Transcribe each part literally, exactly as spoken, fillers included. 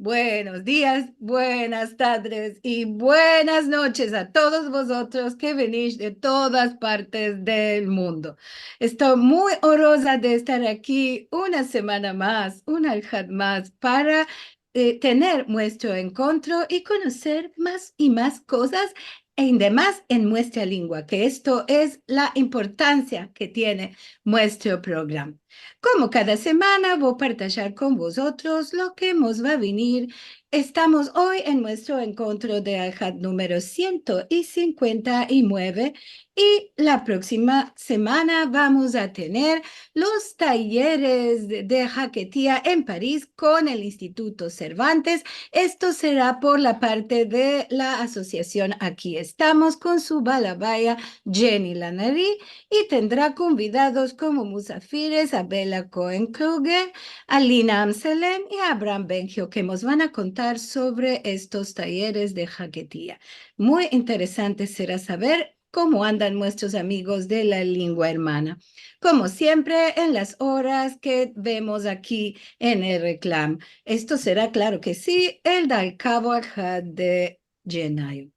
Buenos dias, buenas tardes i buenas noches a todos vozotros ke venish de todas partes del mundo. Esto muy onroza de estar aki una semana mas, un alhad mas, para, eh, tener muestro enkontro i konoser mas i mas kozas, en demas en muestra lingua, ke esto es la importansia ke tiene muestro programa. Komo kada semana, vo partajar kon vozotros lo ke mos va a venir. Estamos oy en muestro enkontro de alhad numero siento i sinkuenta i mueve, i la proksima semana vamos a tener los tayeres de, de haketia en Paris kon el Instituto Cervantes. Esto sera por la parte de la asosiasion Aki Estamos kon su balabaya Jenny Lanari, i tendra konvidados komo musafires a Bela Cohen Kruger, a Lina Amselem i a Abraham Bengio, ke mos van a kontar sovre estos tayeres de haketia. Muy interesante sera saver komo andan muestros amigos de la lingua ermana. Komo siempre, en las oras ke vemos aki en el reklam. Esto sera, klaro ke si, el dal kavo alhad de yenayo.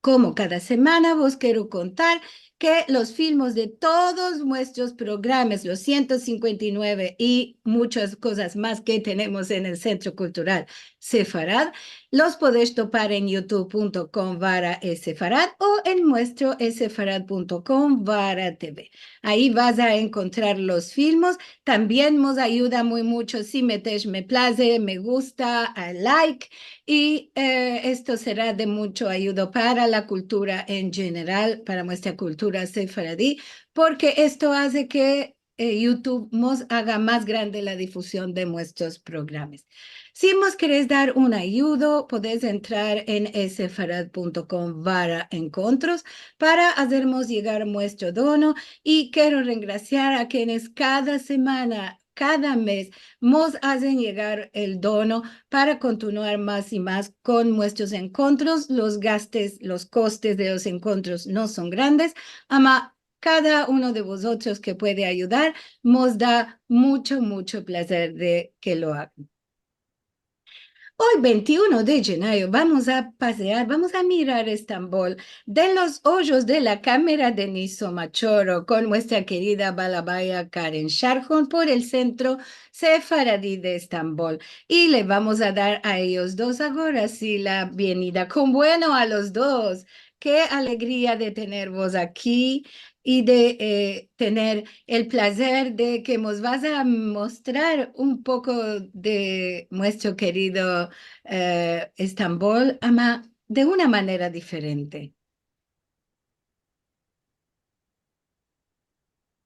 Komo kada semana, vos kero kontar ke los filmos de todos muestros programas, los siento sinkuenta i nueve i muchas kozas mas ke tenemos en el Sentro Kultural Sefarad, los podesh topar en youtube punto com barra sefarad o en muestro sefarad punto com barra T V. Ayi vas a enkontrar los filmos. Tambien mos ayuda muy mucho si metesh me plaze, me gusta, a like, i, eh, esto sera de mucho ayudo para la kultura en jeneral, para muestra kultura sefaradi, porke esto aze ke, eh, YouTube mos aga mas grande la difusion de muestros programas. Si mos keres dar un ayudo, podes entrar en sefarad punto com barra enkontros para azermos yegar muestro dono, i kero rengrasiar a kenes kada semana, kada mes, mos azen yegar el dono para kontinuar mas i mas kon muestros enkontros. Los gastes, los kostes de los enkontros no son grandes, ama kada uno de vozotros ke puede ayudar, mos da mucho, mucho plazer de ke lo agan. Oy, vente i uno de yenayo, vamos a pasear, vamos a mirar Estambol de los ojos de la kamera de Niso Machorro kon muestra kerida balabaya Karen Sharhon por el Sentro Sefaradi de Estambol. I le vamos a dar a eyos dos agora si la bienvenida. Kon bueno a los dos. Ke alegria de tenervos aki i de, eh, tener el plazer de ke mos vas a mostrar un poko de muestro kerido, eh, Estambol, ama de una manera diferente.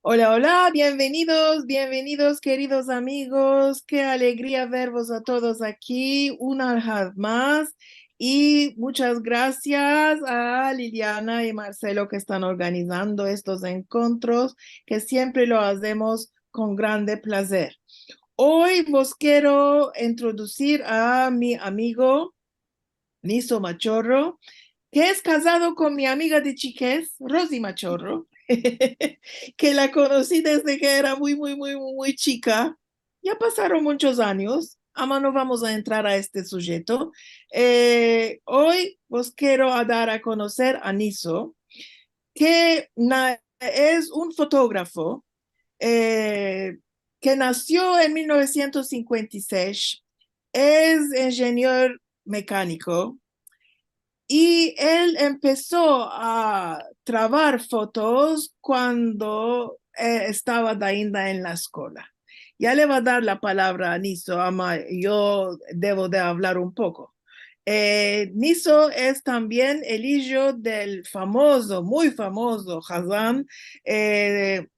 Ola, ola, bienvenidos, bienvenidos, keridos amigos. Ke alegria vervos a todos aki una vez mas. I muchas grasias a Liliana i Marcelo ke estan organizando estos enkontros, ke siempre lo azemos kon grande plazer. Oy vos kero introdusir a mi amigo Niso Machorro, ke es kazado kon mi amiga de chikez, Rosi Machorro, ke la konosi desde ke era muy, muy, muy, muy, muy chika. Ya pasaron muchos anyos, ama no vamos a entrar a este sujeto. Eh, oy vos kero a dar a konoser a Niso, ke na-, es un fotografo, eh, ke nasio en mil novesientos sinkuenta i sesh, es injenier mekaniko, i el empeso a travar fotos kuando, eh, estava ainda en la eskola. Ya le va a dar la palavra a Niso, ama yo devo de avlar un poko. Eh, Niso es tambien el ijo del famozo, muy famozo Hazan, eh,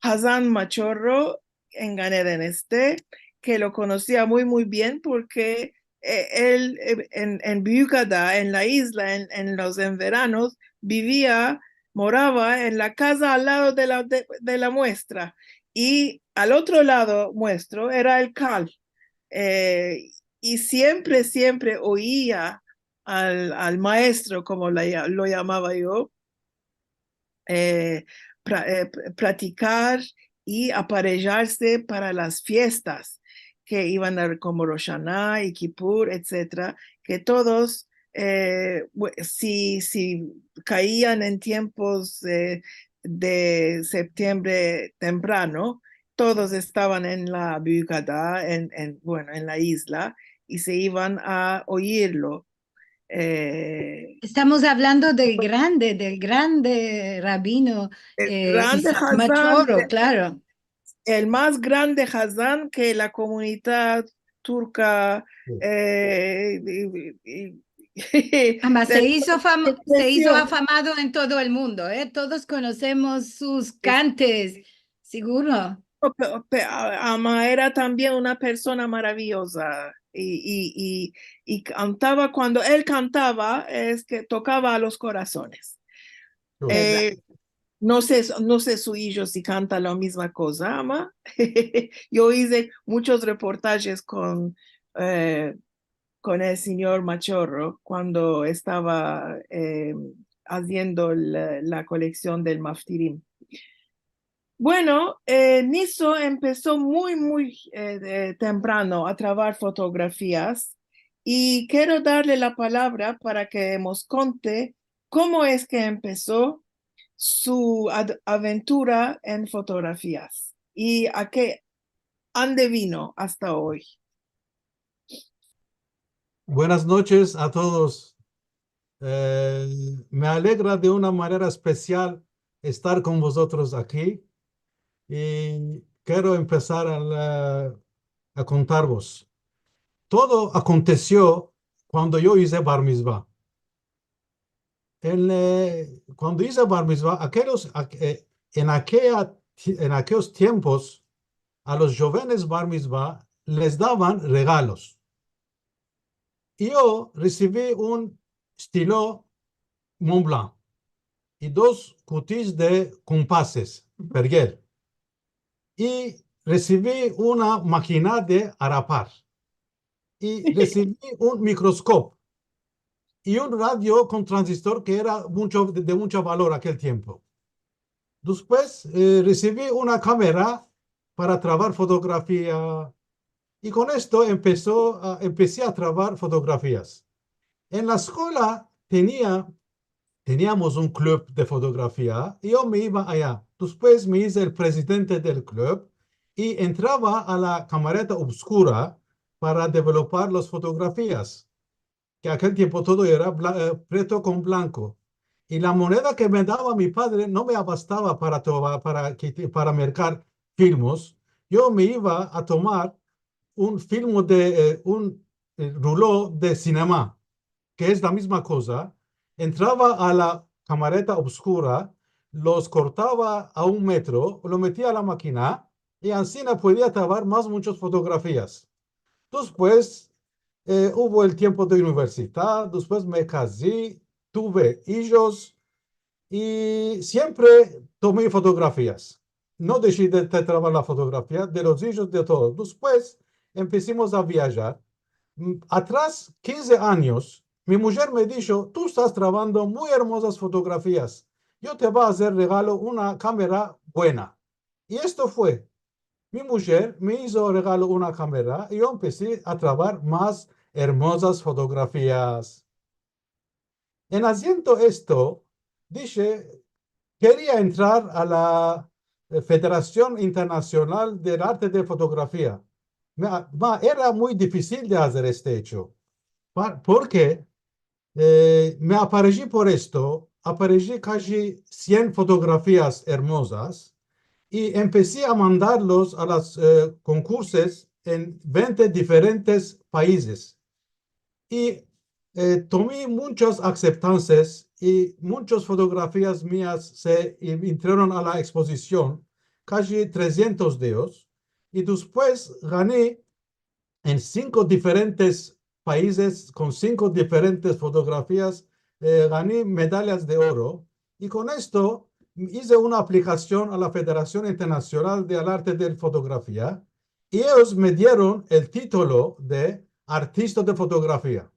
Hazan Machorro, en Gan Eden Este, ke lo konosia muy, muy bien porke, eh, el, eh, en, en Büyükada, en la izla, en, en los enveranos, bivia, morava en la kaza al lado de la, de, de la muestra. I al otro lado muestro era el kal. Eh, i siempre, siempre oia al, al maestro, komo la ya-, lo yamava yo, eh, pra-, eh, pr-, pratikar i aparejarse para las fiestas. ke ivan a, komo Rosh Ashana i Kipur, etsetera, ke todos, eh, bu-, si, si kaian en tiempos, eh, de septiembre temprano, todos estavan en la Büyükada, en, en, bueno, en la izla, i se ivan a oyirlo. Eh, Estamos avlando del grande, del grande rabino, el eh, grande Isaac Hazan, Machorro, el, klaro, el mas grande hazan ke la komunidad turka, si, eh, i, i, i, ama, se izo fam-, se izo afamado en todo el mundo, eh. Todos konosemos sus kantes, siguro. Pe-, pe-, a-, ama era tambien una persona maraviyoza i, i, i, i kantava, kuando el kantava, es ke tokava a los korazones. Klaro. Eh, no se, no se su ijo si kanta la mizma koza, ama yo ize munchos reportajes kon, eh, kon el sinyor Machorro kuando estava, eh, aziendo la, la koleksion del Maftirim. Bueno, eh, Niso empeso muy, muy, eh, eh, temprano a travar fotografias i kero darle la palavra para ke mos konte komo es ke empeso su ad-, aventura en fotografias i a ke, ande vino asta oy. Buenas noches a todos. Eh, me alegra de una manera espesial estar kon vozotros aki i kero empesar a la, a kontarvos. Todo akontesio kuando yo ize bar mitzva. En, eh, kuando ize bar mitzva, akelos, ak-, eh, en akeya ti-, en akeyos tiempos, a los jovenes bar mitzva les davan regalos. I yo resivi un stilo Montblanc i dos kutis de kompases, Purcell. I resivi una makina de arapar. I resivi un mikroskop i un radio kon transistor ke era muncho, de, de muncho valor akel tiempo. Despues, eh, resivi una kamera para travar fotografia. I kon esto empeso a, empesi a travar fotografias. En la eskola tenia, teniamos un klup de fotografia i yo me iva aya. Despues me ize el prezidente del klup i entrava a la kamareta obskura para developar las fotografias, ke akel tiempo todo era bla-, eh, preto kon blanko. I la moneda ke me dava mi padre no me abastava para tova-, para kit-, para merkar filmos. Yo me iva a tomar un filmo de, eh, un, eh, rulo de sinema, ke es la mizma koza. Entrava a la kamareta obskura, los kortava a un metro, lo metia a la makina, i ansina podia travar mas munchas fotografias. Despues, eh, uvo el tiempo de universidad, despues me kazi, tuve ijos, i siempre tomi fotografias. No deshi de, de travar la fotografia de los ijos, de todo. Despues empesimos a viajar. Mm, atras kinze anyos, mi mujer me disho: "Tu estas travando muy ermozas fotografias. Yo te vo a azer regalo una kamera buena." I esto fue. Mi mujer me izo regalo una kamera i yo empesi a travar mas ermozas fotografias. En aziendo esto, dishe, keria entrar a la, eh, Federasion Internasional del Arte de Fotografia. Me, ma, era muy difisil de azer este echo. Pa-, porke, eh, me apareji por esto, apareji kaji sien fotografias ermozas i empesi a mandarlos a las, eh, konkursos en vente diferentes paizes. I, eh, tomi munchas akseptanses i munchas fotografias mias se i-, entraron a la ekspozision, kaji tresientos de eyos, i despues gani en sinko diferentes paizes kon sinko diferentes fotografias, eh, gani medayas de oro, i kon esto ize una aplikasion a la Federasion Internasional del Arte de Fotografia, i eyos me dieron el titulo de artista de fotografia.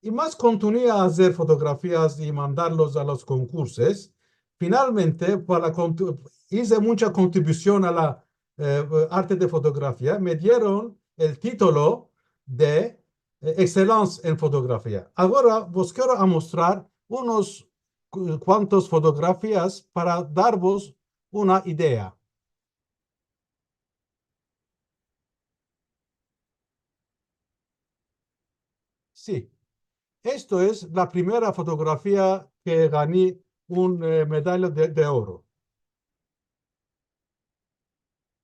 I mas kontinui a azer fotografias i mandarlos a los konkursos. Finalmente, para kontu-, ize muncha kontribusion a la, eh, arte de fotografia, me dieron el titolo de, eh, Excellence en Fotografia. Agora vos kero amostrar unos ku-, kuantos fotografias para darvos una idea. Si. Esto es la primera fotografia ke gani un, eh, medalya de, de oro.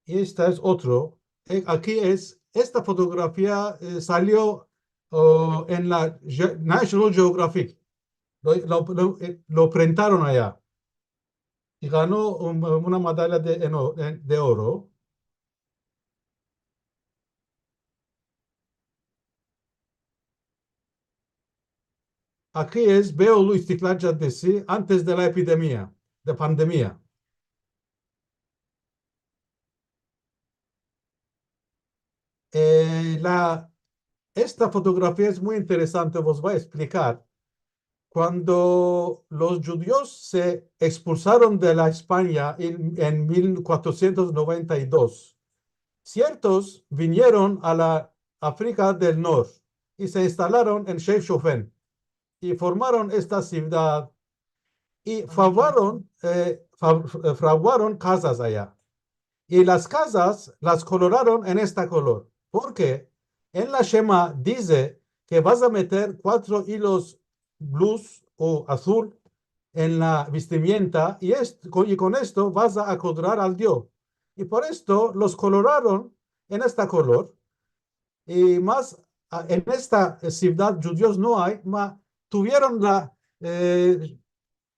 Esta es otro. Eh, aki es, esta fotografia, eh, salio, o, en la Ge-, National Geographic. Lo, lo, lo, eh, lo printaron aya. I gano un, una medalya de, en o-, en, de oro. Aki es Beyoğlu İstiklal Caddesi antes de la epidemia, de pandemia. Eh, la, esta fotografia es muy interesante, vos voy a explicar. Kuando los djudios se ekspulsaron de la Espanya en, en mil kuatrosientos noventa i dos, siertos vinieron a la Afrika del Nor i se instalaron en Sheif Shofan i formaron esta sivdad i fraguaron, eh, fa-, eh, fraguaron kazas aya. I las kazas las koloraron en esta kolor, porke en la Shema dize ke vas a meter kuatro ilos blues o azul en la vestimienta i est-, ko-, i kon esto vas a akodrar al Dio. I por esto los koloraron en esta kolor. I mas, a, en esta, eh, sivdad djudios no ay, ma tuvieron la, eh,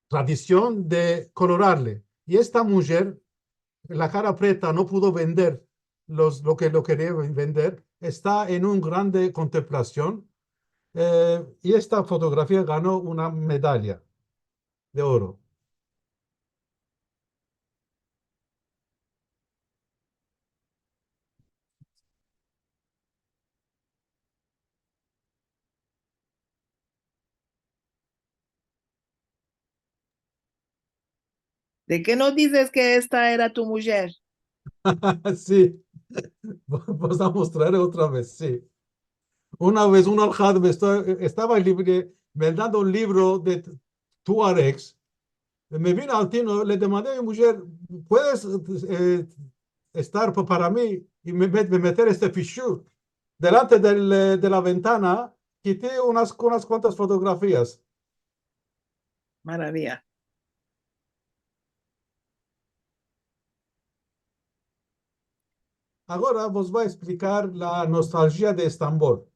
tradision de kolorarle. I esta mujer, la kara preta, no pudo vender los, lo ke, lo keria vender. Esta en un grande kontemplasion. Eh, i esta fotografia gano una medalya de oro. De ke no dizes ke esta era tu mujer? Si. Vo-, vos a mostrar otra vez, si. Una vez un alhad me esto-, estava libre, vendendo un livro de tuaregs. Me vino al tino, le demandi a mi mujer, "Puedes, eh, estar pa-, para mi i me, me, me meter este fishur?" Delante del, eh, de la ventana, kiti unas, unas kuantas fotografias. Maraviya. Agora vos vo a eksplicar la nostalgia de Estambol.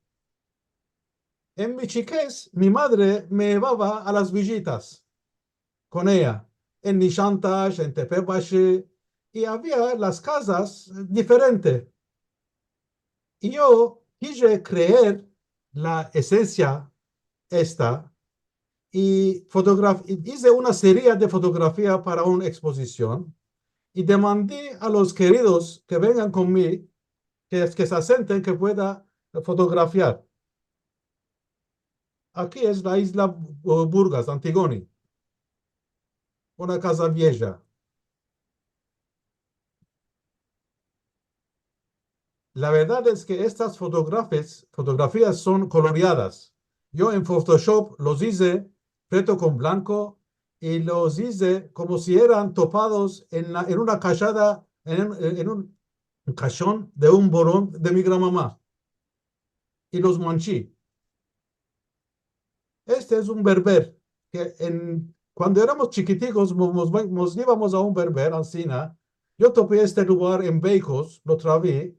En mi chikez, mi madre me yevava a las vijitas kon eya, en Nishantash, en Tepebashi, i avia las kazas diferente. I yo kije kreer la esensia esta, i fotograf-, i ize una seria de fotografia para una ekspozision, i demandi a los keridos ke vengan kon mi, ke, ke se asenten, ke pueda fotografiar. Aki es la izla, eh, Burgas, Antigoni. Una kaza vieja. La verdad es ke estas fotografes-, fotografias son koloriadas. Yo en Photoshop los ize preto kon blanko i los ize komo si eran topados en la, en una kashada, en un, en un kashon de un boron de mi granmama. I los manchi. Este es un berber ke en, kuando eramos chikitikos, mo-, mos, mos yevamos a un berber, ansina. Yo topi este lugar en Beikos, lo travi,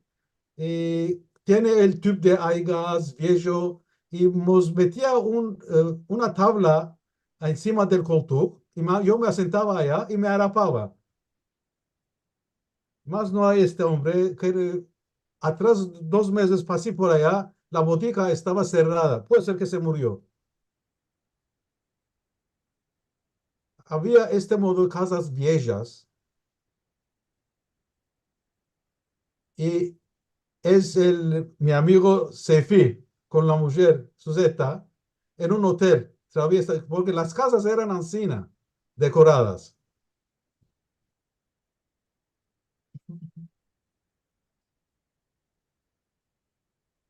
i tiene el tub de aygas viejo, i mos metia un, eh, una tavla ensima del koltuk, i ma-, yo me asentava aya i me arapava. Mas no ay este ombre, ke, eh, atras dos mezes pasi por aya, la botika estava serrada. Puede ser ke se murio. Avia este modo kazas viejas. I es el, mi amigo Seifi, kon la mujer Suzeta, en un otel. Todavia esta, porke las kazas eran ansina, dekoradas.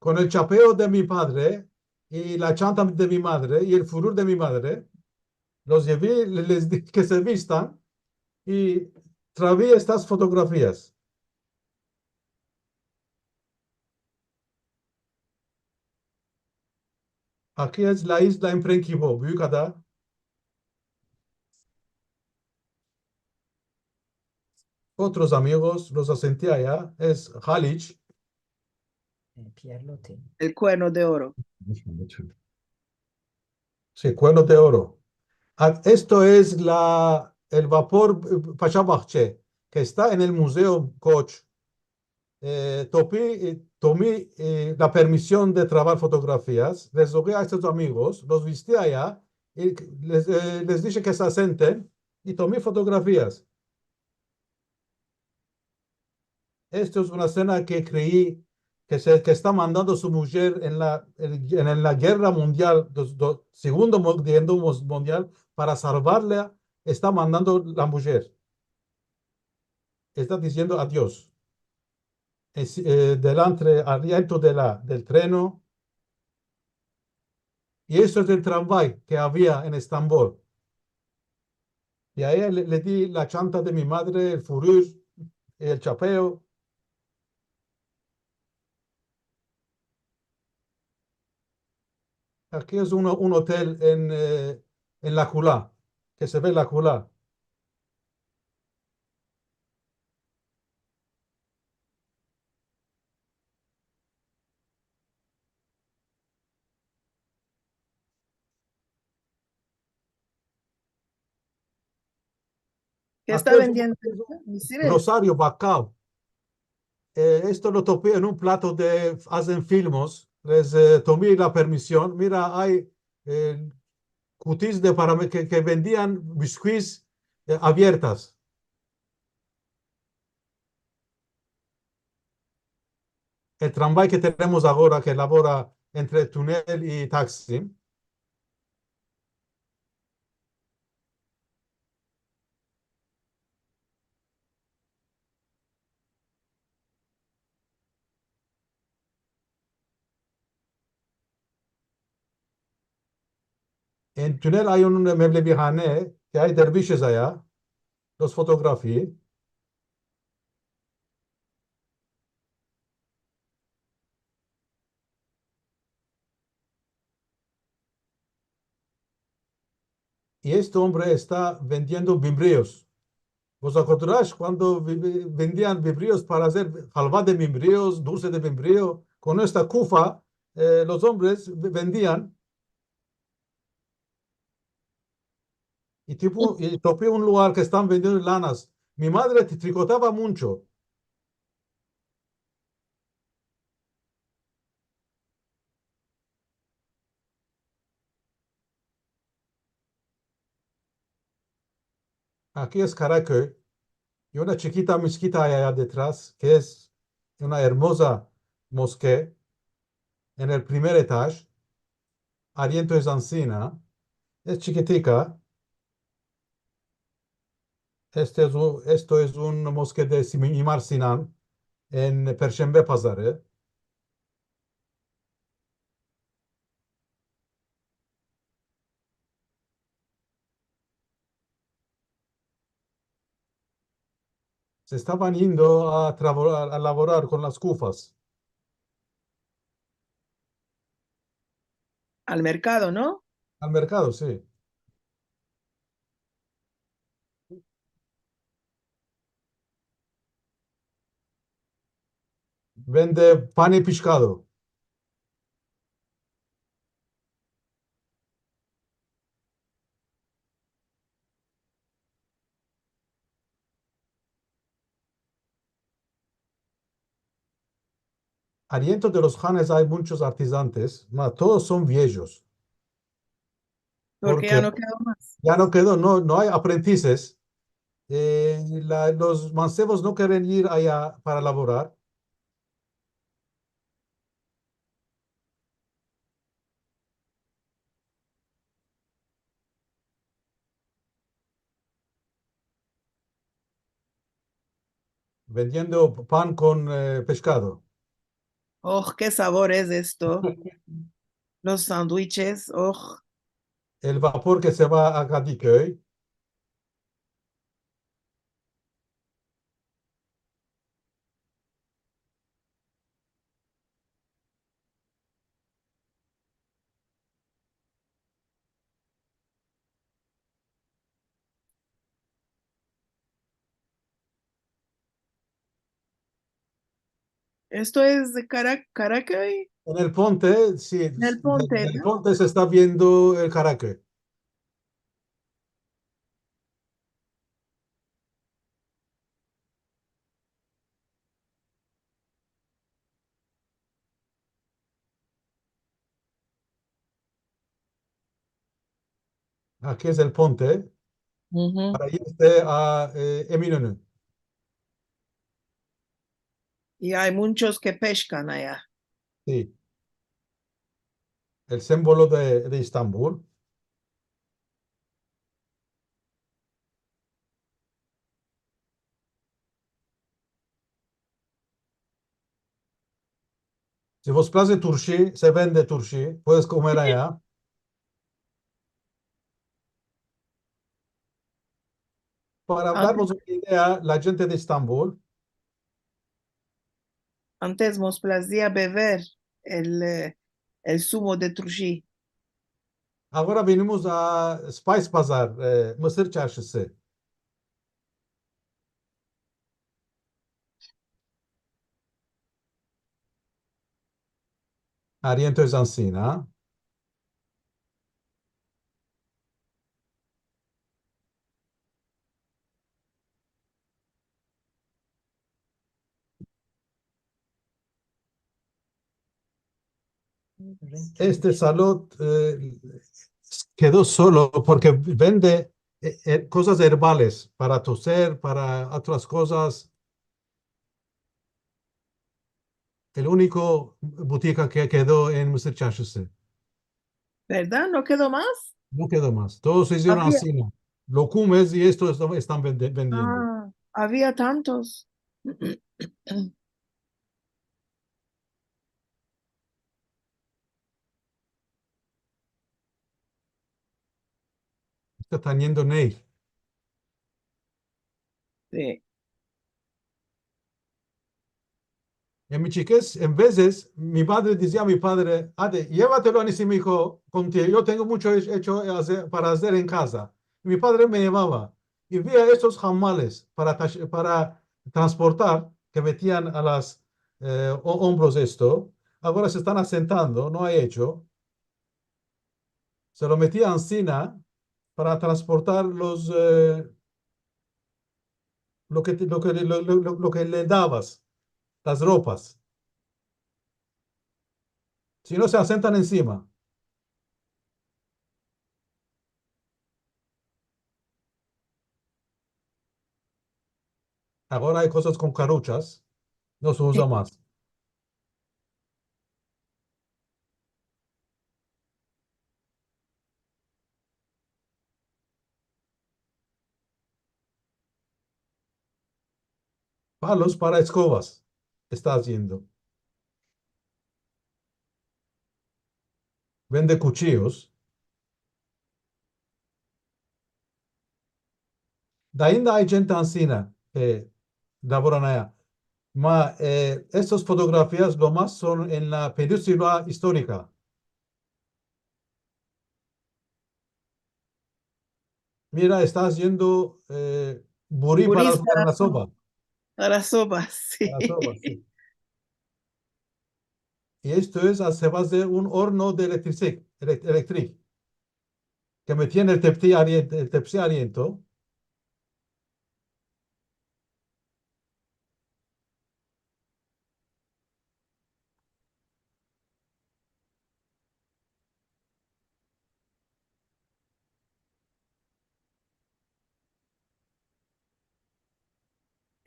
kon el chapeo de mi padre i la chanta de mi madre i el furur de mi madre, los yevi, le-, les diji ke se vistan i travi estas fotografias. Aki es la izla en Prenkivo, büük ada. Otros amigos, los asenti aya, es Haliç. E, Pierre Loti. El Kuerno de Oro. Si, Kuerno de Oro. A, esto es la, el vapor, e, Paşa Bahçe, ke esta en el Muzeo Koç. E, topi, e, tomi, e, la permision de travar fotografias, les rogi a estos amigos, los visti aya, i les, e, les dishe ke se asenten, i tomi fotografias. Esto es una sena ke krei ke se, ke esta mandando su mujer en la, en, en la gerra mundial, do, do, segundo mu-, guerra mu-, mundial, para salvarla, esta mandando la mujer. Esta diziendo adios. Es, e, delantre, adientro de la, del treno. I esto es el tramvay ke avia en Estambol. I a eya le, le di la chanta de mi madre, el furur, el chapeo. Aki es un, un otel en, e, en la Kula, ke se ve la Kula. Ke esta vendiendo? Rosario, bakal. E, esto lo topi en un plato de, azen filmos, les, e, tomi la permision. Mira, ay, e, kutis de para, ke, ke vendian biskuits, e, aviertas. El tramvay ke tenemos agora, ke lavora entre Tunel i Taksim. En Tunel ay un mevlevihane, ke ay dervişes aya, los fotografi. I este ombre esta vendiendo bimbrios. Vos akordaresh kuando vi-, vi-, vendian bimbrios para azer halva de bimbrios, dulse de bimbrio? Kon esta kufa, e, los ombres ve-, vendian. I tipo, i topi un lugar ke estan vendiendo lanas. Mi madre tri-, trikotava muncho. Aki es Karaköy. I una chikita meskita ay aya detras, ke es una ermoza moske en el primer etaj. Adientro es ansina. Es chikitika. Este es un, esto es un moske de Sim-, Mimar Sinan en Perşembe Pazarı. Se estavan yendo a travo-, a, a lavorar kon las kufas. Al merkado, no? Al merkado, si. Vende pan i peshkado. Adientro de los hanes ay munchos artizantes, ma todos son viejos. Porke ya no kedo mas. Ya no kedo, no, no ay aprentises. E, la, los mansevos no keren ir aya para lavorar. Vendiendo pan kon, e, peshkado. Oh, ke savor es esto. Los sandviches, oh. El vapor ke se va a Kadiköy. Esto es de Kara-, Karaköy. En el ponte, si, En el ponte, del, del no? ponte se esta viendo el Karaköy. Aki es el ponte, Uhu. para irse a, e, Eminönü. I ay munchos ke peshkan aya. Si. El simbolo de, de İstanbul. Si vos plaze turşi, se vende turşi, puedes komer aya. Para darvos una idea, la djente de İstanbul. Antes mos plazia bever el, e, el sumo de turşi. Agora vinimos a Spice Pazar, e, Mısır Çarşısı. Ariento es ansina. Este salon, e, kedo solo porke vende, e, e, kozas erbales para toser, para otras kozas. El uniko butika ke kedo en Mısır Çarşısı. Verdad? No kedo mas? No kedo mas. Todos se izieron ansina. Lokumes i esto esta-, estan vende-, vendiendo. Ah, avia tantos. Esta teniendo ney. Si. En mi chikez, en vezes, mi madre dizia a mi padre: "Ade, yevatelo a Nisim, iho, kontigo. Yo tengo muncho ech-, echo azer, para azer en kaza." I mi padre me yevava. I via estos hamales para tash-, para transportar, ke metian a las, e, o-, ombros esto. Agora se estan asentando, no ay echo. Se lo metia ansina para transportar los, e, lo ke te, lo ke, lo, lo, lo, lo ke le davas, las ropas. Si no, se asentan ensima. Agora ay kozas kon karuchas, no se uza mas. Palos para eskovas esta aziendo. Vende kuchiyos. Dainda ay djente ansina, e, lavoran aya. Ma, e, estas fotografias lo mas son en la peninsula istorika. Mira, esta aziendo, e, buri para, para la soba. Para soba, si. Para soba, si. I esto es, se va azer un orno de elektrik, elek-, elektrik. Ke metian el tepsi arien-, el tepsi ariento.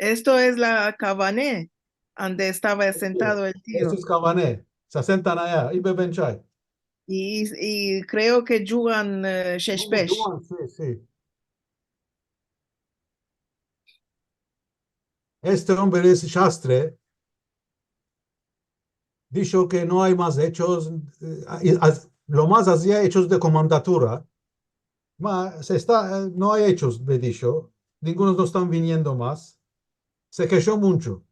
Esto es la kavane, ande estava sentado el tio. Esto es kavane. Se asentan aya i beven chay. I, i kreo ke djugan, e, shesh besh. Djugan, si, si. Este ombre es shastre. disho ke no ay mas echos, e, a-, a-, lo mas azia echos de komandatura, ma se esta, e, no ay echos, me disho, ningunos no estan viniendo mas, se kesho muncho.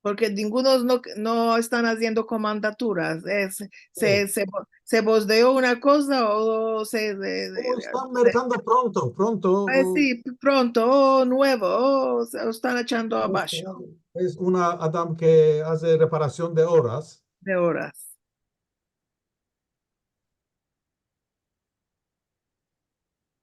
Porke ningunos no, no estan aziendo komandaturas. Es, se, se bo-, se bozdeo una koza o se, de, de, o estan merkando pronto, pronto, e, o si, pronto, o nuevo, o se, o estan echando abasho. Es una adam ke aze reparasion de oras. De oras.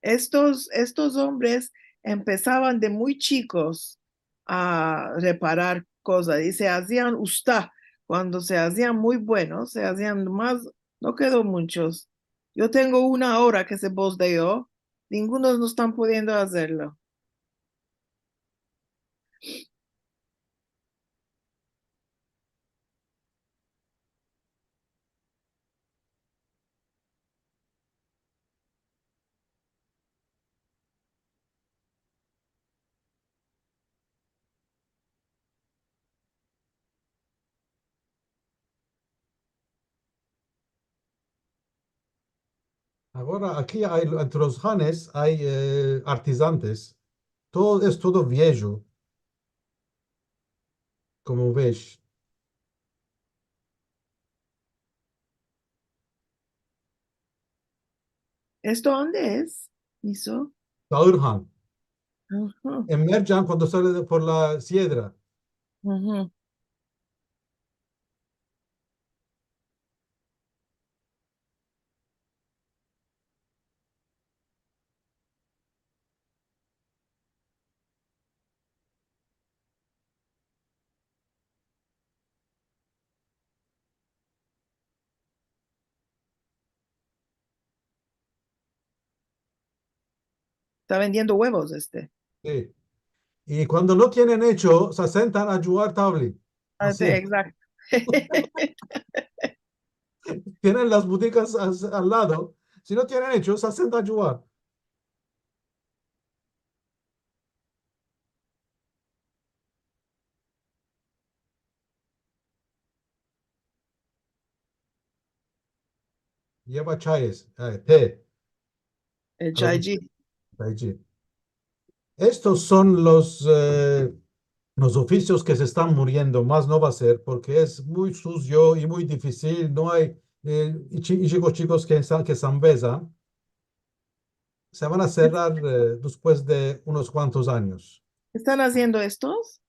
Estos, estos ombres empesavan de muy chikos a reparar kozas i se azian usta. Kuando se azian muy buenos, se azian mas, no kedo munchos. Yo tengo una ora ke se bozdeo, ningunos no estan pudiendo azerlo. Agora, aki ay, entre los hanes ay, e, artizantes. Todo, es todo viejo. Komo ves. Esto ande es, Miso? Saurhan. Aha. En Mercan, kuando sale de, por la siedra. Aha. Esta vendiendo uevos, este. Si. I kuando no tienen echo, se asentan a djugar tavli. A, si, egzakto. Tienen las butikas al, al lado. Si no tienen echo, se asentan a djugar. Yeva chayes, e, te. El chayci. Chayci. Estos son los, e, los ofisios ke se estan muriendo, mas no va a ser, porke es muy suzio i muy difisil, no ay, e, i chi-, i chikos, chikos ke sa-, ke se ambezan. Se van a serrar, e, despues de unos kuantos anyos. Estan aziendo estos?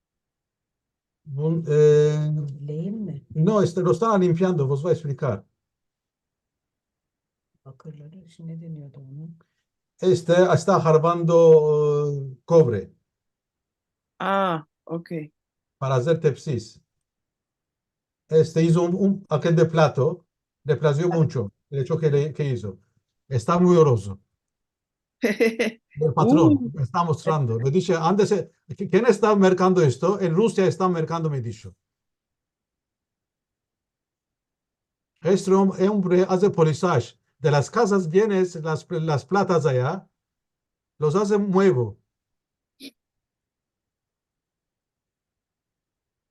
Un, e, no, este, lo estan limpiando, vos vo a eksplikar. Este esta harbando, e, kovre. A, okey. Para azer tepsis. Este izo un, un, akel de plato, le plazio muncho el echo ke le, ke izo. Esta muy orozo. El patron me esta mostrando. Le dishe, antes, e, ke-, ken esta merkando esto? En Rusia estan merkando, me disho. Este om-, ombre aze polisaj. De las kazas vienes las, las platas aya, los aze muevo.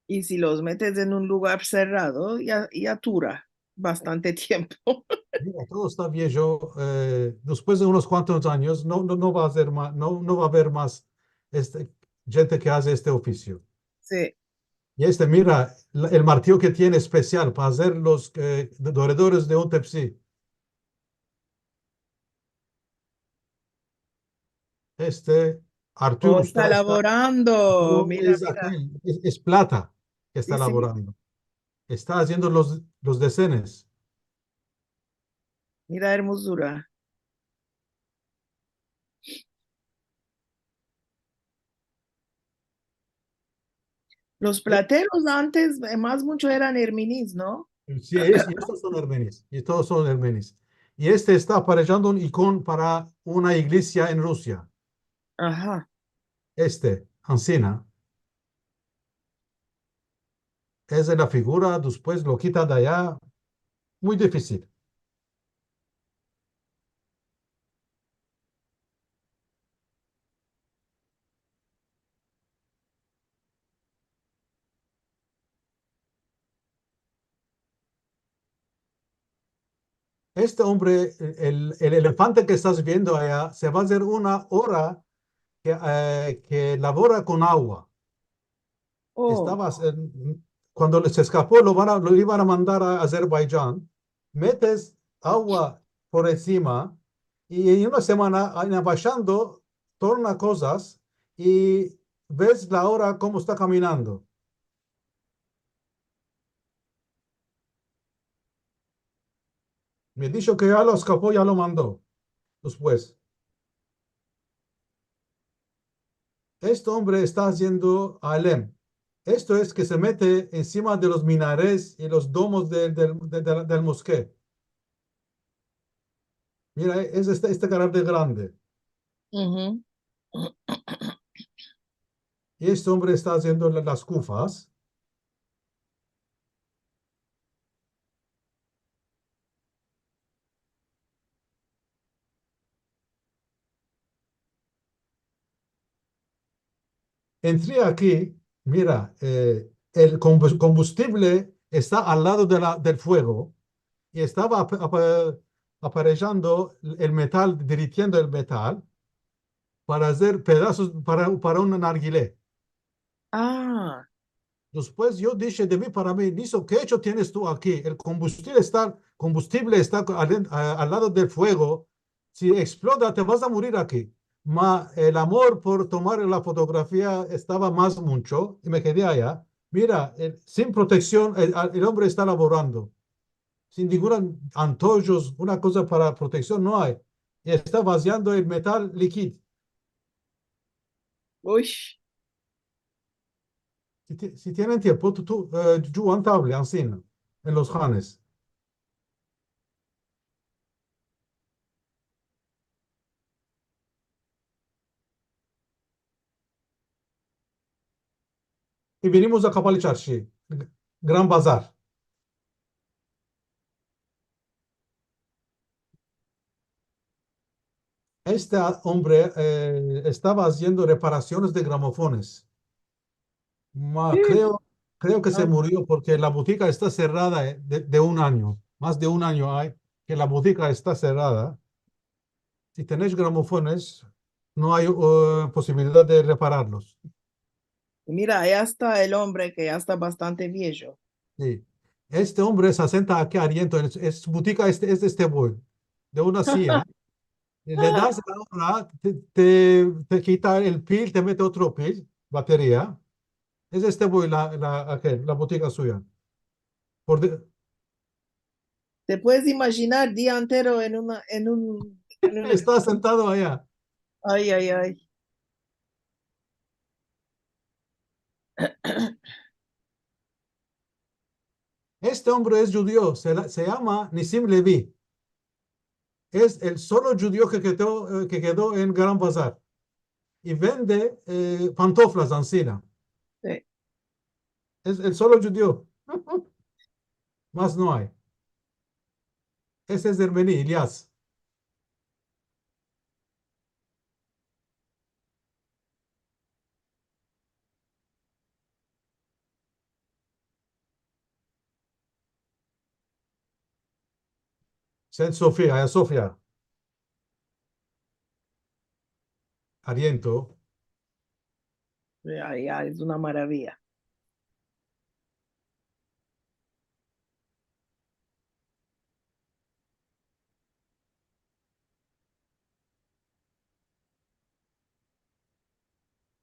I si los metes en un lugar serrado, ya, ya dura bastante tiempo. Mira, todo esta viejo, e, despues de unos kuantos anyos, no, no, no va a azer ma-, no, no va a aver mas, este, djente ke aze este ofisio. Si. I este, mira, la, el martillo ke tiene espesial para azer los, e, do-, doredores de un tepsi. Este, Artur, o, esta, esta lavorando, no, mira, es mira. Akel, es, es plata ke esta lavorando. Si, si. Esta aziendo los, los desenes. Mira, ermozura. Los plateros antes, e, mas muncho eran ermenis, no? Si, es, i estos son ermenis, i todos son ermenis. I este esta aparejando un ikon para una iglesia en Rusia. Aha. Este, ansina. Esta es la figura, despues lo kita de aya. Muy difisil. Este ombre, el, el elefante ke estas viendo aya, se va azer una ora ke, e, ke lavora kon agua. O. Estava, e, kuando se eskapo, lo van a, lo ivan a mandar a Azerbaycan. Metes agua por ensima i en una semana, en bashando, torna kozas i ves la ora komo esta kaminando. Me disho ke ya lo eskapo, ya lo mando. Despues, este ombre esta aziendo alem. Esto es ke se mete ensima de los minarets i los domos del, del, de, de, del moske. Mira, es este, este karar de grande. I este ombre esta aziendo la, las kufas. Entri aki, mira, e, el kombus-, kombustible esta al lado de la, del fuego i estava ap-, ap-, aparejando el metal, deritiendo el metal para azer pedazos para, para un nargile. A. Despues yo dishe de mi para mi, Niso, ke echo tienes tu aki? El kombustible esta, kombustible esta al, a, al lado del fuego. Si eksplota, te vas a murir aki. Ma el amor por tomar la fotografia estava mas muncho i me kede aya. Mira, el, sin proteksion, el, el ombre esta lavorando. Sin ningun antojos, una koza para proteksion no ay. I esta vaziando el metal likido. Uy. Si ti-, si tienen tiempo, tu, tu, e, yu antable, ansina, en los hanes. I vinimos a Kapalı Çarşı, Gran Bazar. Este a-, ombre, e, estava aziendo reparasiones de gramofones. Ma, si, kreo, kreo ke se murio porke la butika esta serrada, e, de, de un anyo. Mas de un anyo ay ke la butika esta serrada. Si tenesh gramofones, no ay, e, posibilidad de repararlos. Mira, ya esta el ombre ke ya esta bastante viejo. Si. Este ombre se asenta aki ariento, es, es butika, este, es este boy, de una silla. Le das la ora, te, te, te kita el pil, te mete otro pil, bateria. Es este boy la, la, akel, la butika suya. Por de- Te puedes imajinar dia entero en una, en un, en un... Esta sentado aya. Ay, ay, ay. Este ombre es djudio, se la, se yama Nisim Levi. Es el solo djudio ke kedo, e, ke kedo en Gran Bazar. I vende, e, pantoflas, ansina. Si. Es el solo djudio. Mas no ay. Ese es ermeni, İlyas. Saint Sophia, Ayasofya. Ariento. Ya, ya, es una maravilla.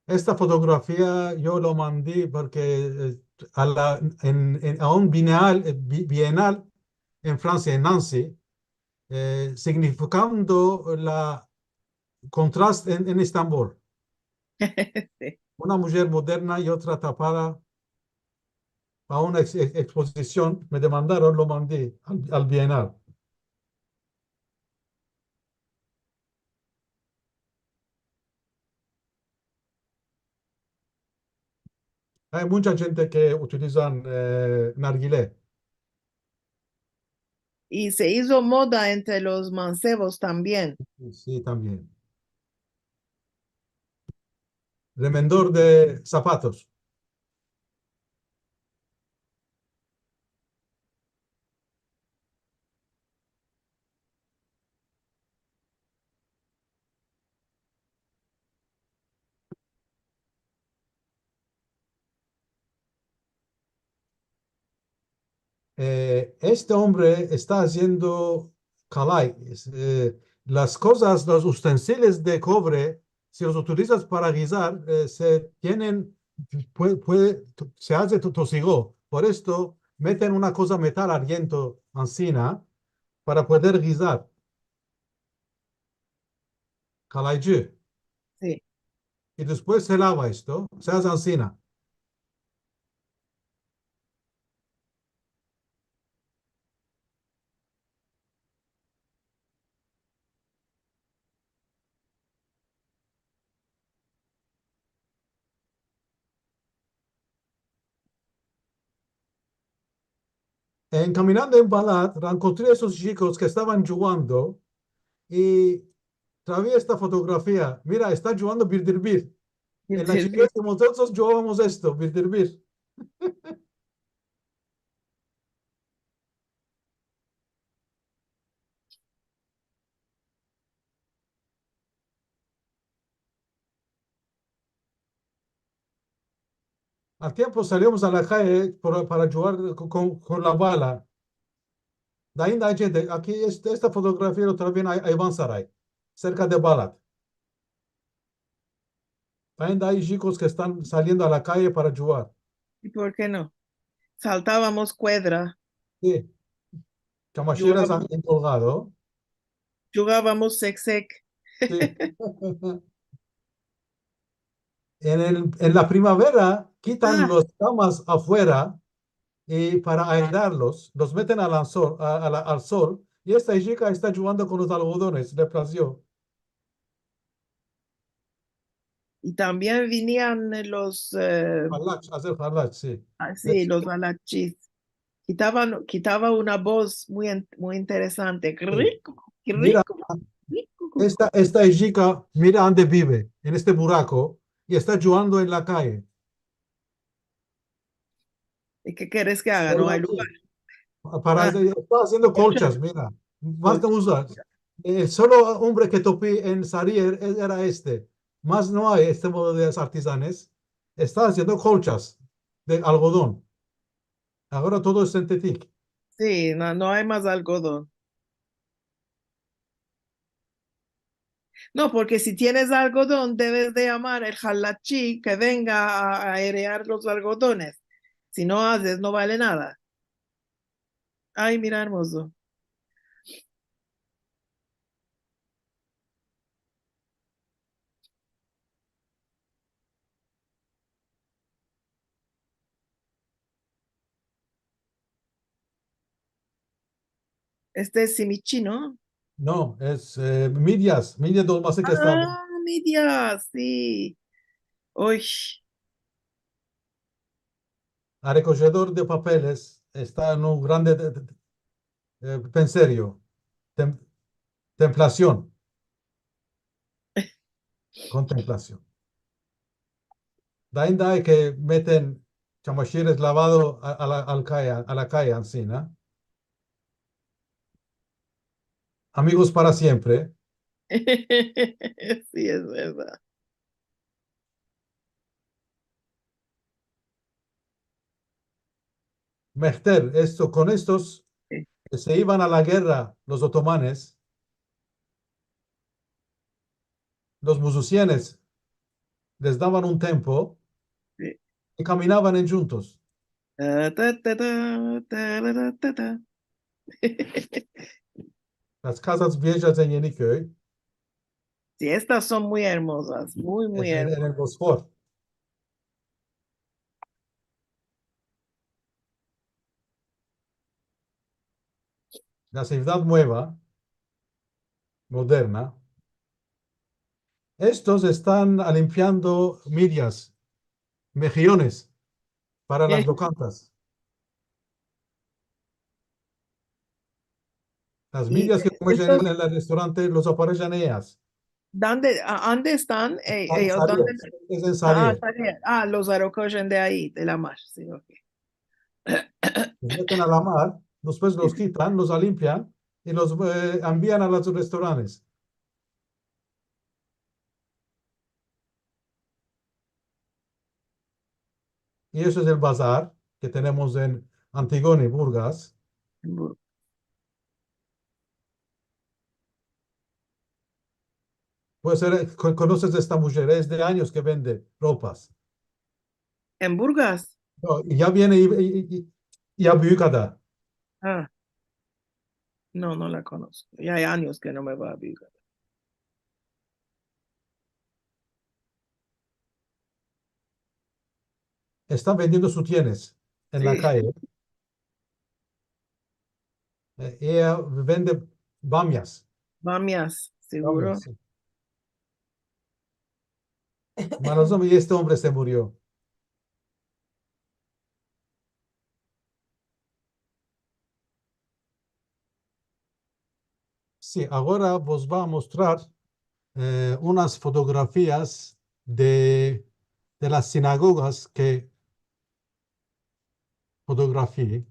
Esta fotografia yo lo mandi porke, e, a la, en, en, a un bienal, e, bi-, bienal en Fransia, en Nancy, e, signifikando la kontrast en, en Estambol. Si. Una mujer moderna i otra tapada pa una eks-, eks-, ekspozision, me demandaron, lo mandi al, al bienal. Ay muncha djente ke utilizan, e, nargile. I se izo moda entre los mansevos tambien. Si, tambien. Remendor de sapatos. Eh, este ombre esta aziendo kalay. Es, eh, las kozas, los utensilios de kovre, si los utilizas para gizar, eh, se tienen, puede, puede, se aze to-, tosigo. Por esto, meten una koza metal ardiendo ansina para pueder gizar. Kalaycı. Si. I despues se lava esto, se aze ansina. En kaminando en Balat, enkontri esos chikos ke estavan djugando i travi esta fotografia. Mira, esta djugando birdirbir. En la chikez ke mozotros djugavamos esto, birdirbir. Al tiempo saliamos a la kaye por, para djugar kon, kon, kon la bala. Dainda ay djente, aki este, esta fotografia lo travi en Ay-, Ayvansaray, serka de Balat. Ainda ay chikos ke estan saliendo a la kaye para djugar. I por ke no? Saltavamos kuedra. Si. Chamashiras en kolgado. Djugavamos seksek. Si. En el, en la primavera kitan las kamas afuera i para aerarlos, los meten al sol, a, a la, al sol, i esta chika esta djugando kon los algodones, le plazio. I tambien vinian los, eh, halach, azer halach, si. A, si, los halachis. Kitavan, kitava una boz muy en-, muy interesante. Mira, esta, esta chika, mira ande bive, en este burako, i esta djugando en la kaye. I ke keres ke aga? No ay lugar. Para, esta aziendo kolchas, mira. Mas no uza. El solo ombre ke topi en Sarier e-, era este. Mas no ay este modo de artizanes. Esta aziendo kolchas de algodon. Agora todo es sintetik. Si, no, no ay mas algodon. No, porke si tienes algodon, deves de yamar el halachi ke venga a, a aerar los algodones. Si no azes, no vale nada. Ay, mira, ermozo. Este es simichi, no? No, es, eh, midyas, midyas dolmasi ke esta. A, midyas, si. Oy. Arekojidor de papeles esta en un grande de, de, de, eh, penserio. Tem-, templasion. Kontemplasion. Dainda ay ke meten chamashires lavado a, a la, al kaye, a la kaye ansina. Amigos para siempre. Si, es verdad. Mehter, esto, kon estos ke se ivan a la gerra los otomanes, los muzisyanes les davan un tempo i kaminavan endjuntos. Las kazas viejas en Yeniköy. Si, estas son muy ermozas, muy, muy ermozas. En, en el Bosfor. La sivdad mueva, moderna. Estos estan alimpiando midyas, mehiones, para las lokantas. Las midyas ke komes en el restorante los aparejan eyas. Dónde, a, dónde estan? Eh, eh, dónde? Es en Sarier. A, los arekojen de ayi, de la mar, si, okey. Los meten a la mar, despues los kitan, los alimpian i los, eh, envian a los restorantes. I esto es el bazar ke tenemos en Antigone, Burgas. En Bur- Puede ser, eh, ko-, konoses esta mujer, es de anyos ke vende ropas. En Burgas? No, i ya viene i, i, i, i a Büyükada. Ah. No, no la konosko. Ya ay anyos ke no me vo a Büyükada. Esta vendiendo sutyenes en la kaye. Eh, eya vende bamyas. Bamyas, seguro. Bamyas, si. Malos ombres, i este ombre se murio. Si, agora vos vo a mostrar, eh, unas fotografias de, de las sinagogas ke fotografiyi.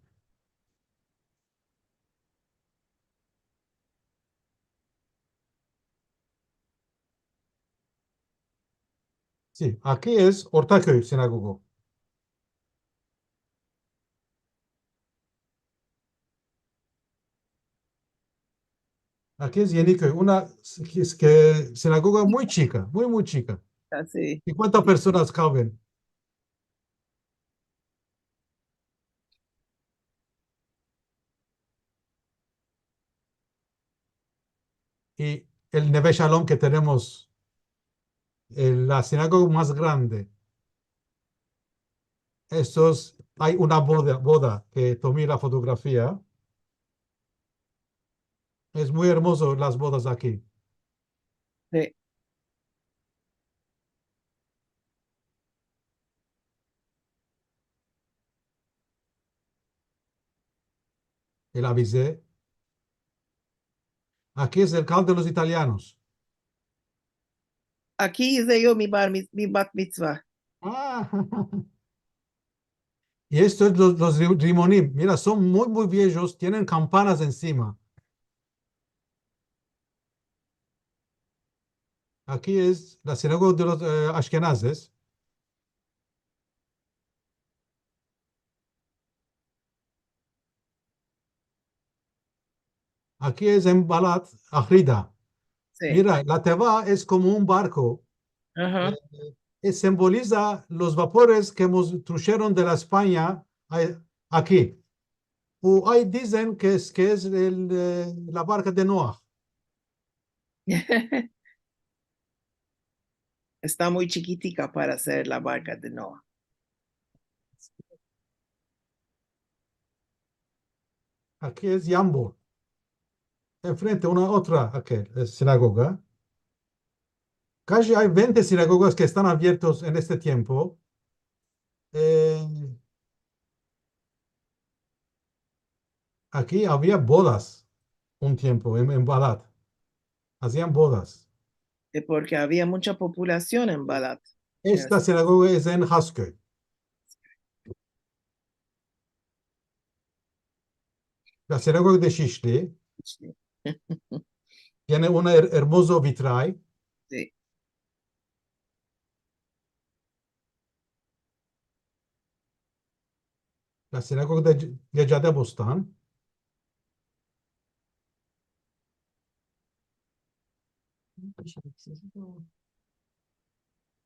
Si, aki es Ortaköy sinagogo. Aki es Yeniköy, una s-, ke, ke sinagoga muy chika, muy, muy chika. Ah, si. Sinkuenta personas kaben. I el Neve Shalom ke tenemos, el, la sinagoga mas grande. Estos, ay una boda, boda ke tomi la fotografia. Es muy ermozo las bodas aki. Si. El Avize. Aki es el kal de los italianos. Aki ize yo mi bar mi-, mi bat mitzva. Ah. I estos los, los ri-, rimonim. Mira, son muy, muy viejos, tienen kampanas ensima. Aki es la sinagoga de los, eh, ashkenazes. Aki es en Balat, Ahrida. Si. Mira, la teva es komo un barko. Aha. Eh, simboliza los vapores ke mos trusheron de la Espanya a-, aki. O ay dizen ke es, ke es el, eh, la barka de Noah. Esta muy chikitika para ser la barka de Noah. Aki es Yambo. Enfrente una otra, akel, es sinagoga. Kaji ay vente sinagogas ke estan aviertos en este tiempo. Eh, aki avia bodas un tiempo en, en Balat. Azian bodas. E porke avia muncha populasion en Balat. Esta sinagoga es en Haskö. La sinagoga de Shishli. Si. Tiene un er-, ermozo vitray. Si. La sinagoga de, de Cadebostan.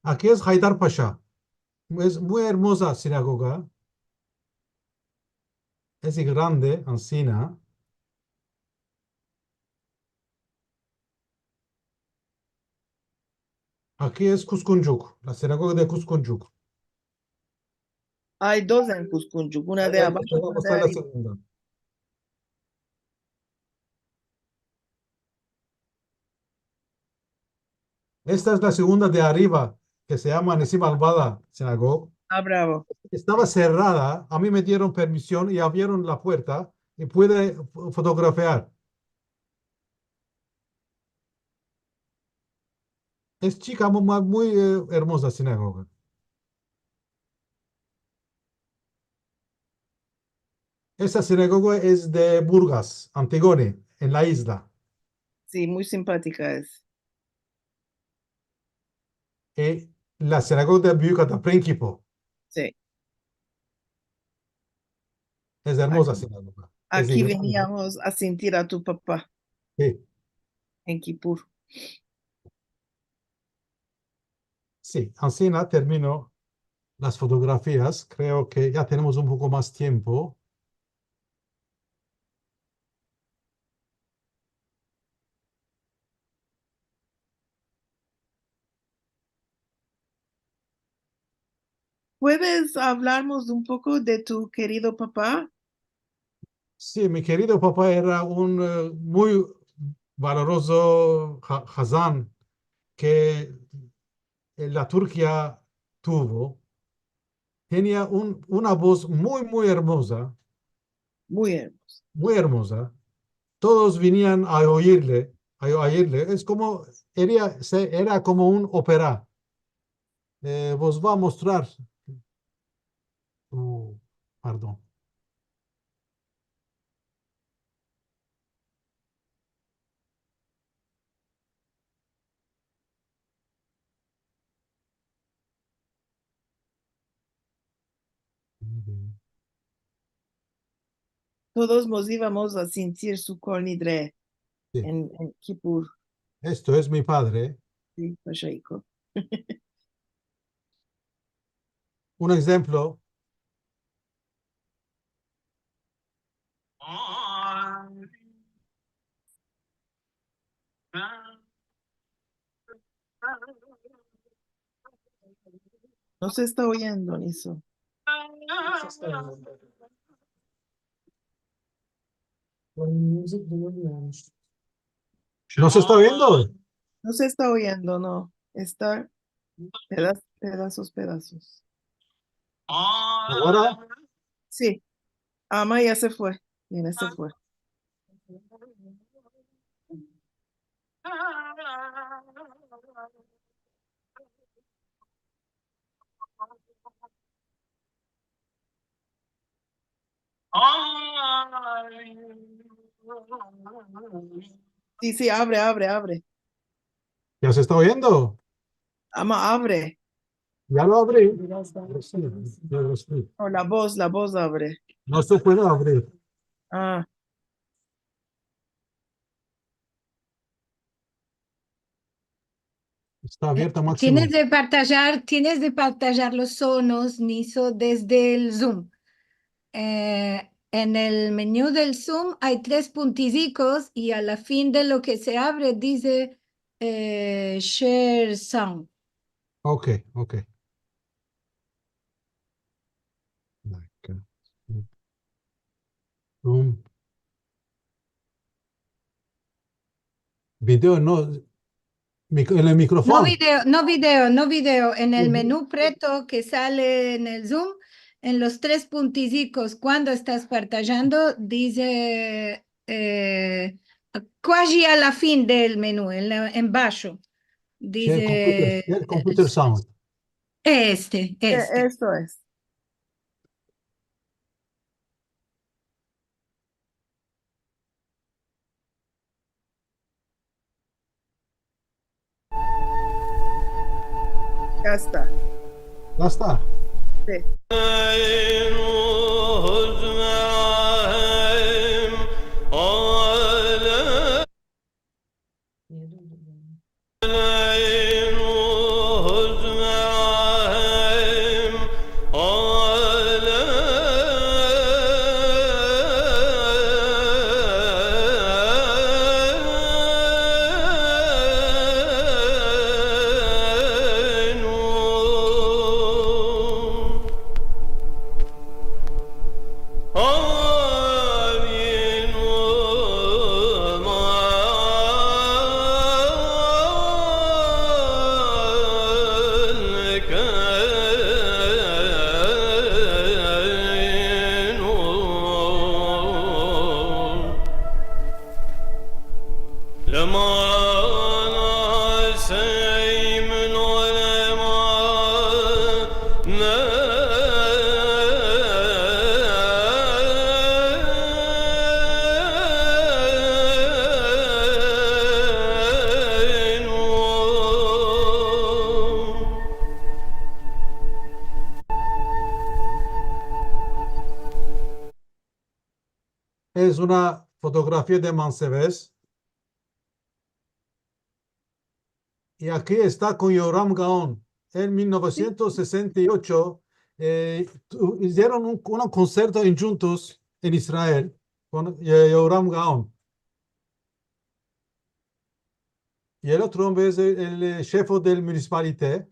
Aki es Haydar Pasha. Es muy ermoza sinagoga. Es grande, ansina. Aki es Kuskuncuk, la sinagoga de Kuskuncuk. Ay dos en Kuskuncuk, una de Ay, ay, abasho, te voy a una de mostrar la ariva. Segunda. Esta es la segunda de ariva, ke se yama Nisim Alvada Sinagog. Ah, bravo. Estava serrada, a mi me dieron permision i abrieron la puerta i pude fo-, fotografiar. Es chika, mu-, mu-, muy, eh, ermoza sinagoga. Esa sinagoga es de Burgas, Antigone, en la izla. Si, muy simpatika es. E la sinagoga de Büyükada, Prinkipo. Si. Es ermoza sinagoga. Es igre. Aki veniamos a sintir a tu papa. Si. En Kipur. Si, ansina termino las fotografias. Kreo ke ya tenemos un poko mas tiempo. Puedes avlarmos un poko de tu kerido papa? Si, mi kerido papa era un, e, muy valorozo ha-, hazan ke, e, la Turkia tuvo. Tenia un, una voz muy, muy ermoza. Muy ermoza. Muy ermoza. Todos venian a oirle, a oirle. Es komo, era, se, era komo un opera. E, vos vo a mostrar. O, pardon. Todos mos ivamos a sintir su kol nidre en, en Kipur. Esto es mi padre. Si, Pashaiko. Un enshemplo. No se esta oyendo, Niso. No se esta oyendo? No se esta oyendo, no. Esta pedas-, pedazos, pedazos. Agora? Si. Ama ya se fue. Bien, ya se fue. Si, si, avre, avre, avre. Ya se esta oyendo? Ama, avre. Ya lo avri. Ya lo avri. O la voz, la voz avre. No se puede avrir. A. Esta avierta maksimo. Tienes de partajar, tienes de partajar los sonos, Niso, desde el Zoom. E, en el menu del Zoom ay tres puntizikos i a la fin de lo ke se avre dize, e, share sound. Okey, okey. Like, e, Video, no, mic-, en el mikrofon. No video, no video, no video. En el menu preto ke sale en el Zoom, en los tres puntizikos, kuando estas partajando, dize, e, kuaji a la fin del menu, en la, en basho. Dize, share computer, share computer sound. Este, este. Esto es. Ya esta. Ya esta. Si. Es una fotografia de Mansevez. I aki esta kon Yoram Gaon. En mil novesientos sesenta i ocho, eh, tu-, izieron un, un konserto endjuntos en Israel kon, eh, Yoram Gaon. I el otro ombre es el, el, eh, shefo del munisipalite.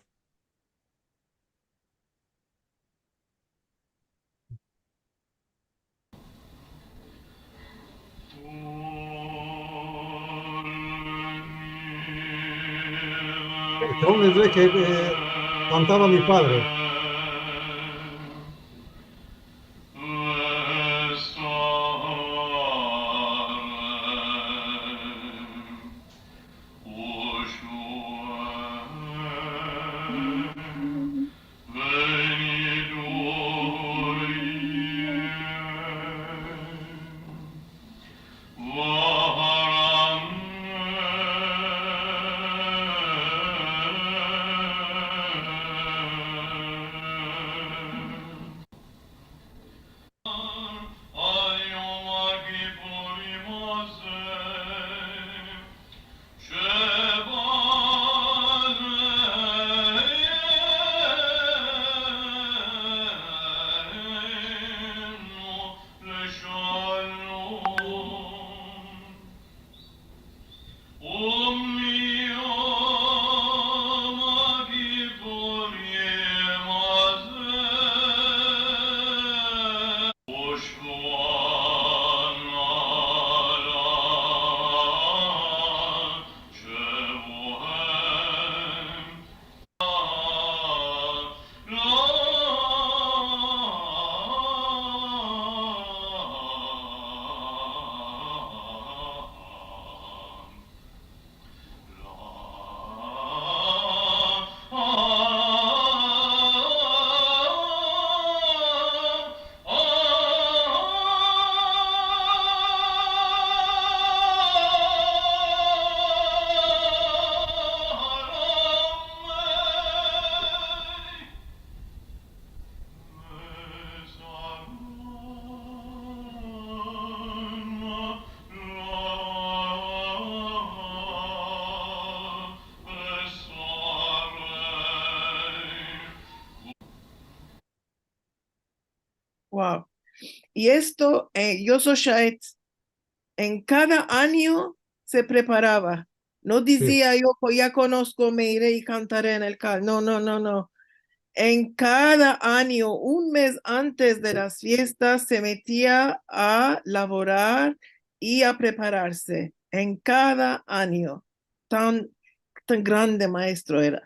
Este ombre es el ke, eh, kantava mi padre. Wow. I esto, eh, yo so shaet. En kada anyo se preparava. No dizia yo, "Pues ya konosko, me ire i kantare en el kal." No, no, no, no. En kada anyo, un mez antes de las fiestas, se metia a lavorar i a prepararse. En kada anyo. Tan, tan grande maestro era.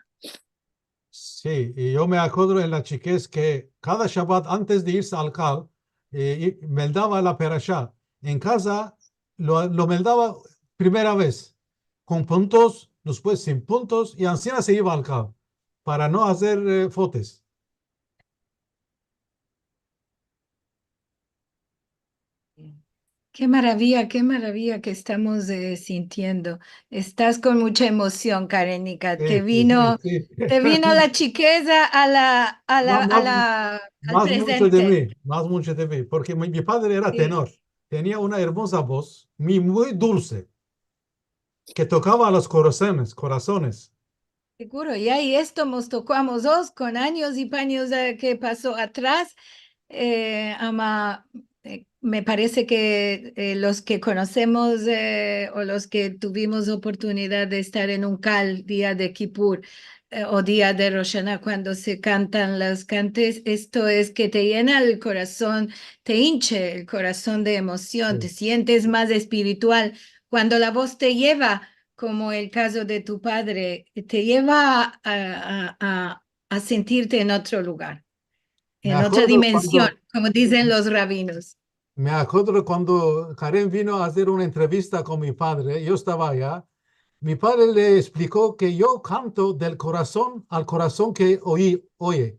Si, i yo me akodro en la chikez ke kada shabat antes de irse al kal, eh, i meldava la perasha. En kaza lo, lo meldava primera vez, kon puntos, despues sin puntos, i ansina se iva al kal, para no azer, eh, fotes. Ke maraviya, ke maraviya ke estamos, eh, sintiendo. Estas kon mucha emosion, Karenika. Te vino, te vino la chikeza a la, a la, a la, al prezente. Mas muncho de mi, mas muncho de mi, porke mi, mi padre era tenor. Tenia una ermoza voz, mi, muy dulse, ke tokava a los korasones, korasones. Seguro, i esto mos toko a mozotros kon anyos i panyos, eh, ke paso atras, eh, ama, eh, me parese ke, eh, los ke konosemos, eh, o los ke tuvimos oportunidad de estar en un kal dia de Kipur, eh, o dia de Rosh Ashana, kuando se kantan los kantes, esto es ke te yena el korason, te inche el korason de emosion, te sientes mas espiritual. Kuando la voz te yeva, komo el kazo de tu padre, te yeva a, a, a, a sentirte en otro lugar, en otra dimension, komo dizen los rabinos. Me akodro kuando Karen vino a azer una entrevista kon mi padre, yo estava aya, mi padre le ekspliko ke yo kanto del korason al korason ke oyi, oye.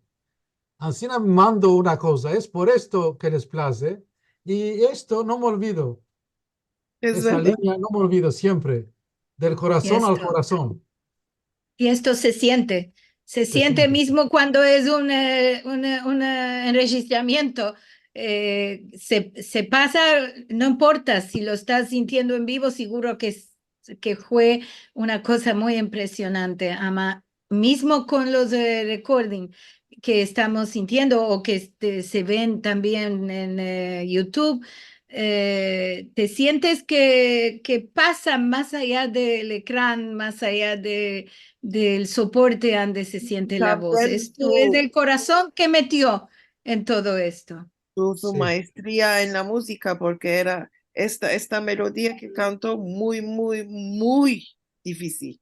Ansina mando una koza, es por esto ke les plaze, i esto no me olvido. Esa linya no me olvido siempre, del korason al korason. I esto se siente, se siente mizmo kuando es un, eh, un, eh, un, eh, enrejistramiento. eh, se, se pasa, no importa si lo estas sintiendo en bivo, siguro ke s-, ke fue una koza muy impresionante, ama, mizmo kon los, eh, recording ke estamos sintiendo o ke, este, se ven tambien en, eh, YouTube, eh, te sientes ke, ke pasa mas aya del ekran, mas aya de, del soporte ande se siente la voz. Esto es el korason ke metio en todo esto. Su, su maestria en la muzika, porke era esta, esta melodia ke kanto muy, muy, muy difisil.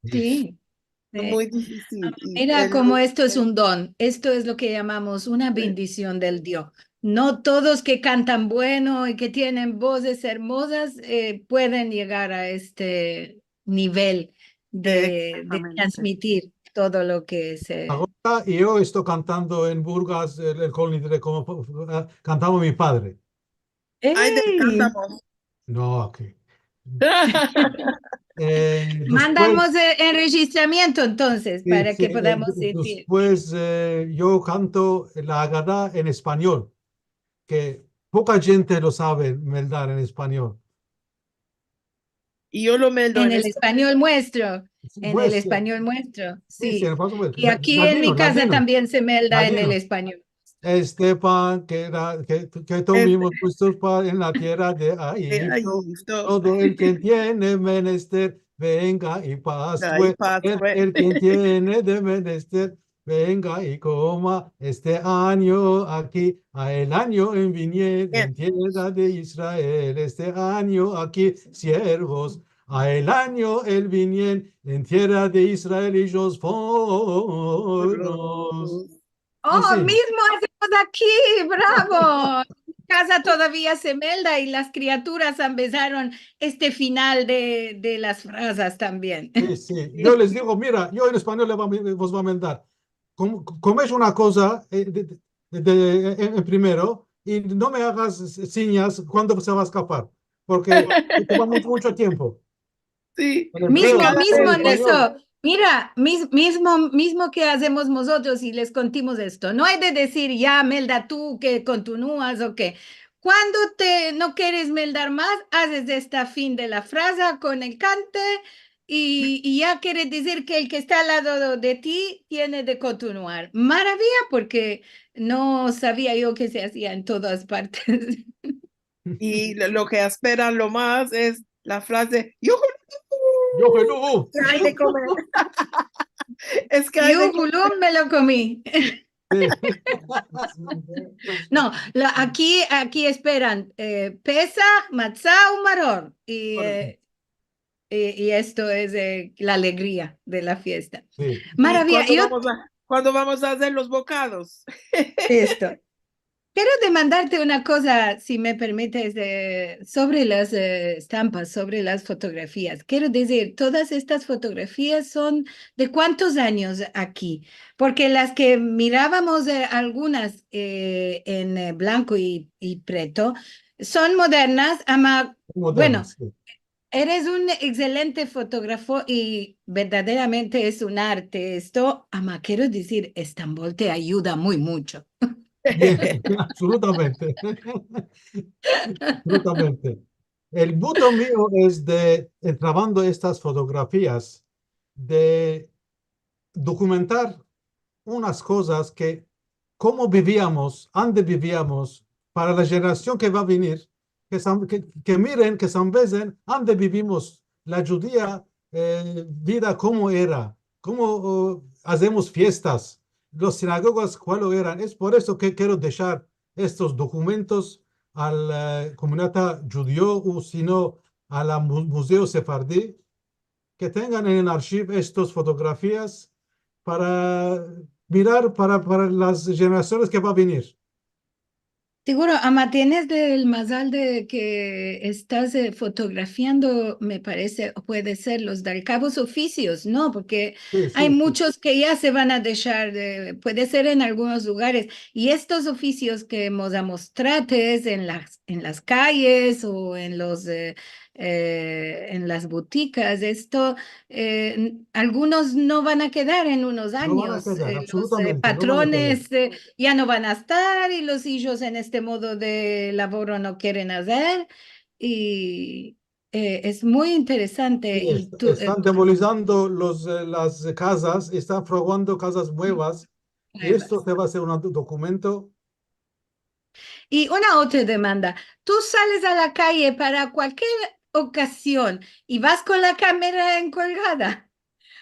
Si. Muy difisil. Mira komo esto es un don. Esto es lo ke yamamos una bendision del Dio. No todos ke kantan bueno i ke tienen vozes ermozas, eh, pueden yegar a este nivel de, de transmitir todo lo ke se... Agora yo esto kantando en Burgas, el, el kolnidre, komo, ah, kantava mi padre. Ay, te kantamos. No, oke. Eh, mandamos el enrejistramiento entonses para ke podamos sentir. Despues, eh, yo kanto la Agada en espanyol, ke poka djente lo save meldar en espanyol. I yo lo meldo en el espanyol muestro. En el espanyol muestro, si. I aki en mi kaza tambien se melda en el espanyol. Este pan ke era, ke, ke tomimos muestros pan en la tierra de Egipto. Todo el ke tiene menester, venga i pastre. El, el ke tiene de menester, venga i koma este anyo aki, a el anyo en binyen, en tierra de Israel, este anyo aki, siervos, a el anyo el binyen, en tierra de Israel ijos foros. Oh, mizmo azemos aki, bravo. En kaza todavia se melda i las kriaturas ambezaron este final de, de las frazas tambien. Si, si. Yo les digo, mira, yo en espanyol le va, vos va a meldar. Kom-, komes una koza, eh, de, de, de, en, en primero, i no me agas sinyas kuando se va a eskapar, porke toma muncho, muncho tiempo. Si. Mizmo, mizmo en eso. Mira, miz-, mizmo, mizmo ke azemos mozotros i les kontimos esto. No ay de dizir, ya, melda tu, ke kontinuas o ke. Kuando te no keres meldar mas, azes esta fin de la fraza kon el kante, i, i ya kere dizir ke el ke esta al lado de ti tiene de kontinuar. Maraviya, porke no savia yo ke se azia en todas partes. I lo, lo ke asperan lo mas es la fraze, "Yuhulú". Yuhulú. Ke ay de komer. Es ke ay de komer. Yuhulú, me lo komi. Si. No, la, aki, aki asperan, eh, Pesah, matzá u maror. I, eh, i, i esto es, eh, la alegria de la fiesta. Si. Maraviya. I kuando vamos a, kuando vamos a azer los bokados. Esto. Kero demandarte una koza, si me permites, de, sovre las, eh, estampas, sovre las fotografias. Kero dizir, todas estas fotografias son de kuantos anyos aki? Porke las ke miravamos, eh, algunas, eh, en, eh, blanko i, i preto, son modernas, ama, bueno, si. Eres un ekselente fotografo i verdaderamente es un arte esto, ama kero dizir, Estambol te ayuda muy muncho. Bien, absolutamente. Absolutamente. El buto mio es de, entrabando estas fotografias, de dokumentar unas kozas ke, komo biviamos, ande biviamos, para la jenerasion ke va a venir, ke se am-, ke, ke miren, ke se ambezen ande bivimos la djudia, eh, vida, komo era, komo, o, azemos fiestas, los sinagogas kualo eran. Es por esto ke kero deshar estos dokumentos al, eh, komunidad djudio, o si no, a la mu-, Muzeo Sefardi, ke tengan en el arshiv estos fotografias para mirar para, para las jenerasiones ke va a venir. Siguro, ama, tienes el mazal de ke estas, eh, fotografiando, me parese, puede ser los dalkavos ofisios, no? Porke ay munchos ke ya se van a deshar de, puede ser en algunos lugares. I estos ofisios ke mos amostrates en las, en las kayes o en los, eh, eh, en las butikas. Esto, eh, n-, algunos no van a kedar en unos anyos. No van a kedar, Eh, los, eh, absolutamente, no van a kedar. Patrones, eh, ya no van a estar i los ijos en este modo de lavoro no keren azer. I, eh, es muy interesante. Si, I est-, tu, eh, estan demolizando los, eh, las kazas, estan fraguando kazas muevas. I muevas. Esto te va a ser un do-, dokumento. I una otra demanda. Tu sales a la kaye para kualkier okazion i vas kon la kamera enkolgada?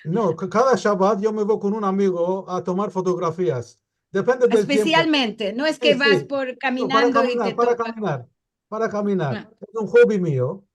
No, k-, kada Shabat yo me vo kon un amigo a tomar fotografias. Depende del tiempo. Espesialmente, no es ke vas por, kaminando i te topa. No, para kaminar, para kaminar, para kaminar. Ah. Es un hobi mio.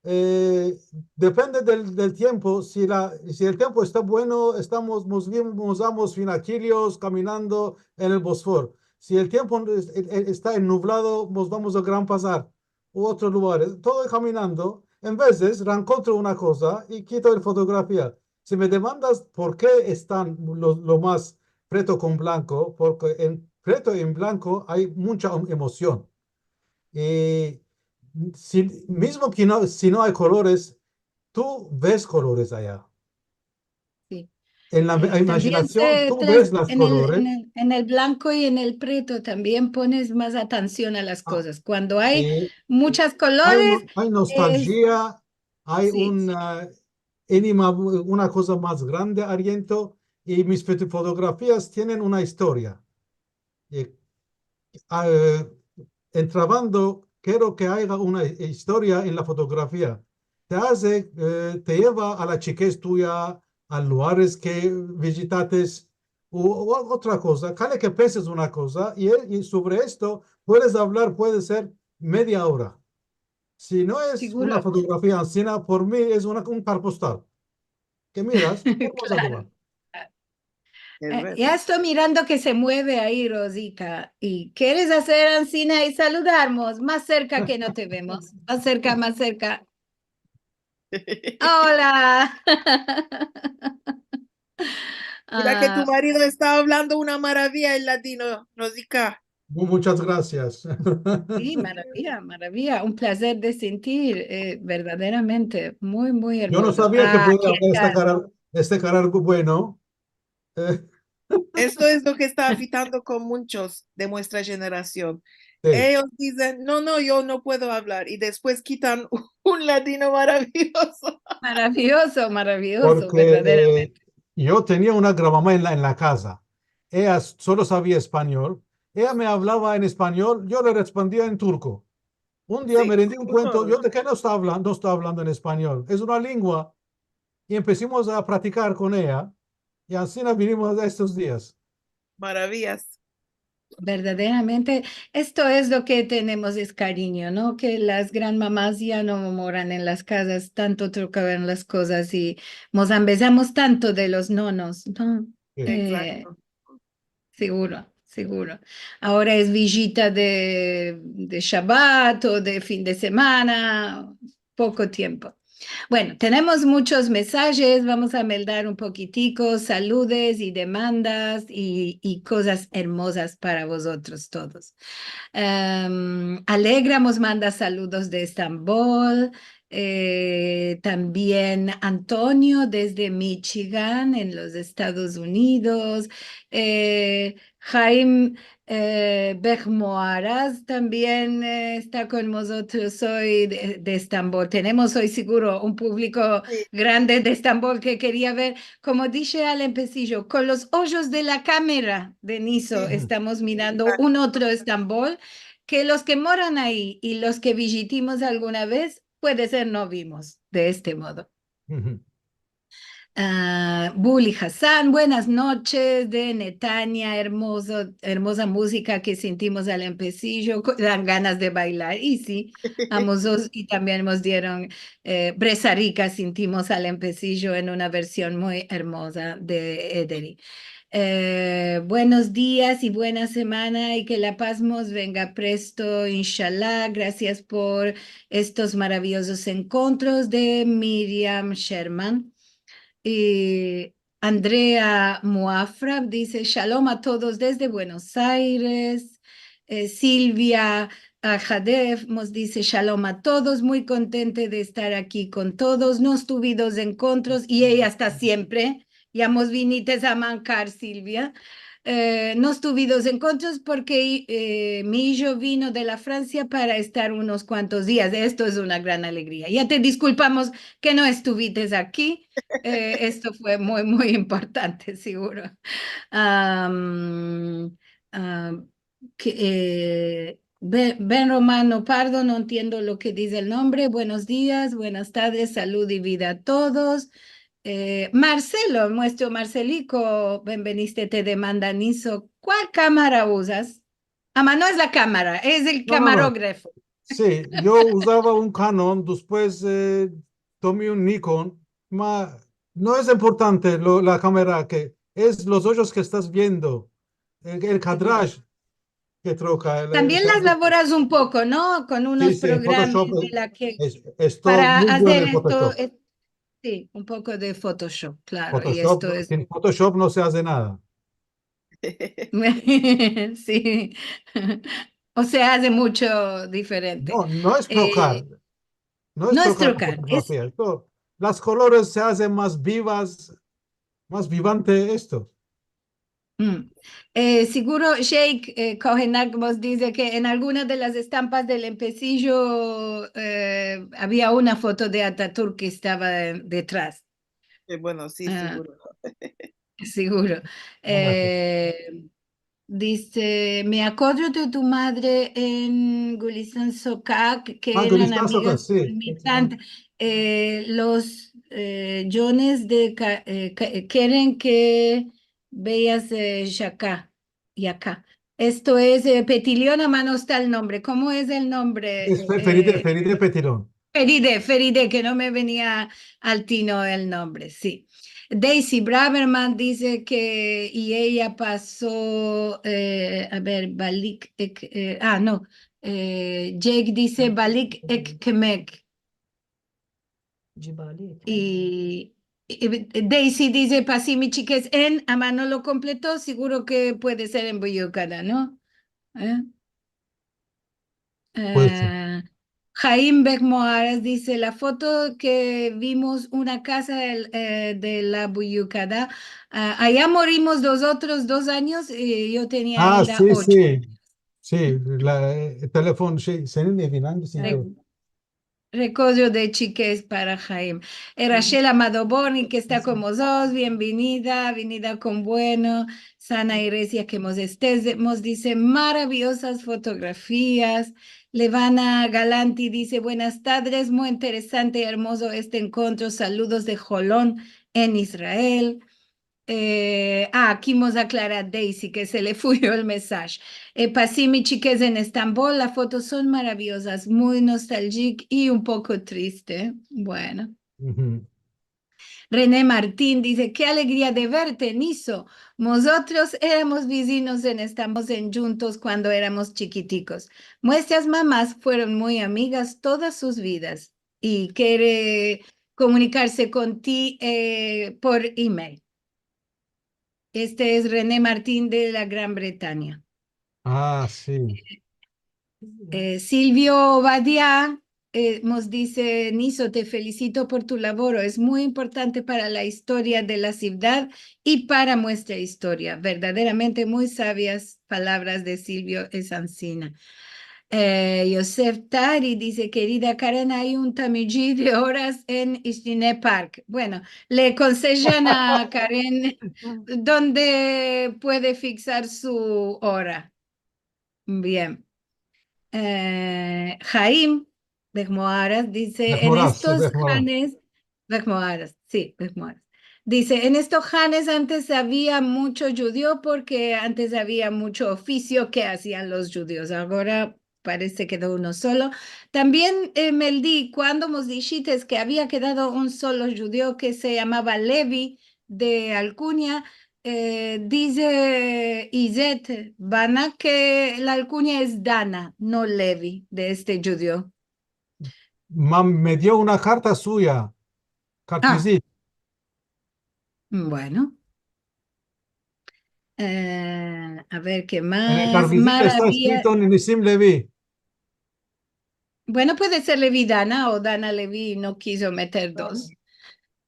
Eh, depende del, del tiempo. Si la, si el tiempo esta bueno, estamos, mos vim-, mos vamos fin a Kilios kaminando en el Bosfor. Si el tiempo es-, e-, e-, esta enuvlado, mos vamos a Gran Pazar u otros lugares. Todo kaminando. En vezes reenkontro una koza i kito el fotografia. Si me demandas por ke estan lo, lo mas preto kon blanko, porke en preto i en blanko ay muncha em-, emosion. I si, mizmo ke no, si no ay kolores, tu ves kolores aya. Si. En la, eh, imajinasion, eh, tu ves los kolores. Tambien, eh, en el, en el blanko i en el preto tambien pones mas atension a las kozas. Kuando ay munchos kolores, ay no-, ay nostalgia, ay un, ah, anima, una koza mas grande adientro, i mis foto-, fotografias tienen una istoria. I, ah, entrabando, kero ke aya una i-, istoria en la fotografia. Te aze, eh, te yeva a la chikez tuya a lugares ke vijitates u, u otra koza. Kale ke penses una koza i, i sovre esto puedes avlar, puede ser media ora. Si no es una fotografia ansina, por mi es una, un karpostal. Ke miras, una koza nueva. Eh, ya esto mirando ke se mueve ayi, Rosita. I keres azer ansina i saludarmos? Mas serka ke no te vemos. Mas serka, mas serka. Ola. Mira ke tu marido esta avlando una maraviya el ladino, Rosita. Mu-, munchas grasias. Si, maraviya, maraviya. Un plazer de sentir, eh, verdaderamente. Muy, muy ermozo. Yo no savia ke podria aver este karar, este karar bu-, bueno. Eh. Esto es lo ke esta afitando kon munchos de muestra jenerasion. Si. Eyos dizen, "No, no, yo no puedo avlar." I despues kitan un ladino maraviyozo. Maraviyozo, maraviyozo, verdaderamente. Porke, eh, yo tenia una granmama en la, en la kaza. Eya s-, solo savia espanyol. Eya me avlava en espanyol, yo le respondia en turko. Un dia me rendi un kuento, yo, "De ke no esta avlan-, no esta avlando en espanyol? Es una lengua." I empesimos a pratikar kon eya, i ansina vinimos a estos dias. Maraviyas. Verdaderamente, esto es lo ke tenemos, es karinyo, no? Ke las granmamas ya no moran en las kazas, tanto trokaron las kozas i mos ambezamos tanto de los nonos, no? Si. Eh, egzakto. Seguro, seguro. Agora es vijita de, de Shabat o de fin de semana, poko tiempo. Bueno, tenemos munchos mesajes, vamos a meldar un pokitiko, saludes i demandas i, i kozas ermozas para vozotros todos. Em, Alegra mos manda saludos de Estambol, eh, tambien Antonio desde Michigan, en los Estados Unidos, eh, Haim, eh, Behmoaraz tambien, eh, esta kon mozotros oy de, de Estambol. Tenemos oy seguro un publiko grande de Estambol ke keria ver, komo dishe al empesijo, kon los ojos de la kamera de Niso, estamos mirando un otro Estambol ke los ke moran ayi i los ke vijitimos alguna vez, puede ser no vimos de este modo. Ah, Buli Hassan, buenas noches, de Netanya, ermozo, ermoza muzika ke sentimos al empesijo, ko-, dan ganas de baylar. I si, a mozotros, i tambien mos dieron, eh, Brezarika, sentimos al empesijo en una version muy ermoza de Ederi. Eh, buenos dias i buena semana, i ke la paz mos venga presto, inshallah. Grasias por estos maraviyozos enkontros, de Miriam Sherman. I Andrea Muafra dize, "Shalom a todos desde Buenos Aires." Eh, Silvia Ahadef mos dize: "Shalom a todos, muy kontente de estar aki kon todos, no estuvidos enkontros", i eya esta siempre, ya mos vinites a mankar, Silvia. Eh, "No estuvidos enkontros porke, eh, mi ijo vino de la Fransia para estar unos kuantos dias. Esto es una gran alegria. Ya te diskulpamos ke no estuvites aki. Eh, esto fue muy, muy importante, siguro." Am, am, ke, eh, Be-, Ben Romano Pardo, no entiendo lo ke dize el nombre. "Buenos dias, buenas tardes, salud i vida a todos." Eh, Marcelo, muestro Marceliko, benveniste, te demanda Niso, "Kual kamara uzas?" Ama, no es la kamara, es el kamarografo. Si, yo uzava un Canon, despues, eh, tomi un Nikon, ma no es importante lo, la kamara ke, es los ojos ke estas viendo, el, el kadraj ke troka. Tambien las lavoras un poko, no? Kon unos programas de la ke, es, esto para azer esto, es, si, un poko de Photoshop, klaro, i esto es... Sin Photoshop no se aze nada. Si. O se aze muncho diferente. No, no es trokar. Eh, no es trokar la fotografia. Esto, las kolores se azen mas vivas, mas vivante esto. Mm. Eh, siguro Sheikh, eh, Kohenak mos dize ke en alguna de las estampas del empesijo, eh, avia una foto de Ataturk ke estava de-, detras. Eh, bueno, si, siguro. Siguro. Eh, dize: "Me akodro de tu madre en Gulistan Sokak, ke eran amigas kon mi tanta. Eh, los, eh, djones de ka-, eh, ka-, keren ke veyas, eh, shaka, yaka." Esto es, eh, Petilion, ama no esta el nombre. Komo es el nombre? Es Fe-, Feride, eh, Feride Petilion. Feride, Feride, ke no me venia al tino el nombre, si. Daisy Braverman dize ke, i eya paso, eh, a ver, Balik ek, eh, a, no, eh, Jake dize Balik ek kemek. I, i, Daisy dize: "Pasi mi chikez en", ama no lo kompleto, siguro ke puede ser en Buyukada, no? Eh? Puede ser. Eh, Haim Begmoaras dize: "La foto ke vimos una kaza del, eh, de la Buyukada. Ah, aya morimos los otros dos anyos, eh, yo tenia ainda ocho anyos." Si, la, eh, telefon, si, senin evin angisi? Re-, rekozo de chikez para Haim. Eh, Rachel Amado Borni, ke esta kon mozotros, bienvenida, venida kon bueno. Sana i rezia ke mos estes, mos dize: "Maraviozas fotografias." Levana Galanti dize: "Buenas tardes, muy interesante i ermozo este enkontro. Saludos de Holon, en Israel." Eh, a, aki mos aklara Daisy, ke se le fuyo el mesaj. Eh, "Pasi mi chikez en Estambol, las fotos son maraviozas, muy nostaljik i un poko triste." Bueno. René Martin dize: "Ke alegria de verte, Niso. Mozotros eramos vizinos en Estambol, en djuntos kuando eramos chikitikos. Muestras mamas fueron muy amigas todas sus vidas." I kere komunikarse kon ti, eh, por email. Este es René Martin de la Gran Bretanya. A, si. Eh, Silvio Badia, eh, mos dize: "Niso, te felisito por tu lavoro. Es muy importante para la istoria de la sivdad i para muestra istoria." Verdaderamente muy savias palavras de Silvio, es ansina. Eh, Yosef Tari dize: "Kerida Karen, ay un tamidji de oras en Ishline Park." Bueno, le konsejan a Karen donde puede fiksar su ora. Bien. Eh, Haim Begmoaras dize: "En estos hanes", Begmoaras, si, Begmoaras. Dize: "En estos hanes antes avia muncho djudio porke antes avia muncho ofisio ke azian los djudios. Agora parese kedo uno solo." Tambien, eh, Meldi, kuando mos dishites ke avia kedado un solo djudio ke se yamava Levi de alkunya, eh, dize Izet Bana ke la alkunya es Dana, no Levi, de este djudio. Ma, me dio una karta suya, kartvizit. Bueno. Eh, a ver, ke mas? En el kartvizit esta eskritu Nisim Levi. Bueno, puede ser Levi Dana o Dana Levi, no kizo meter dos.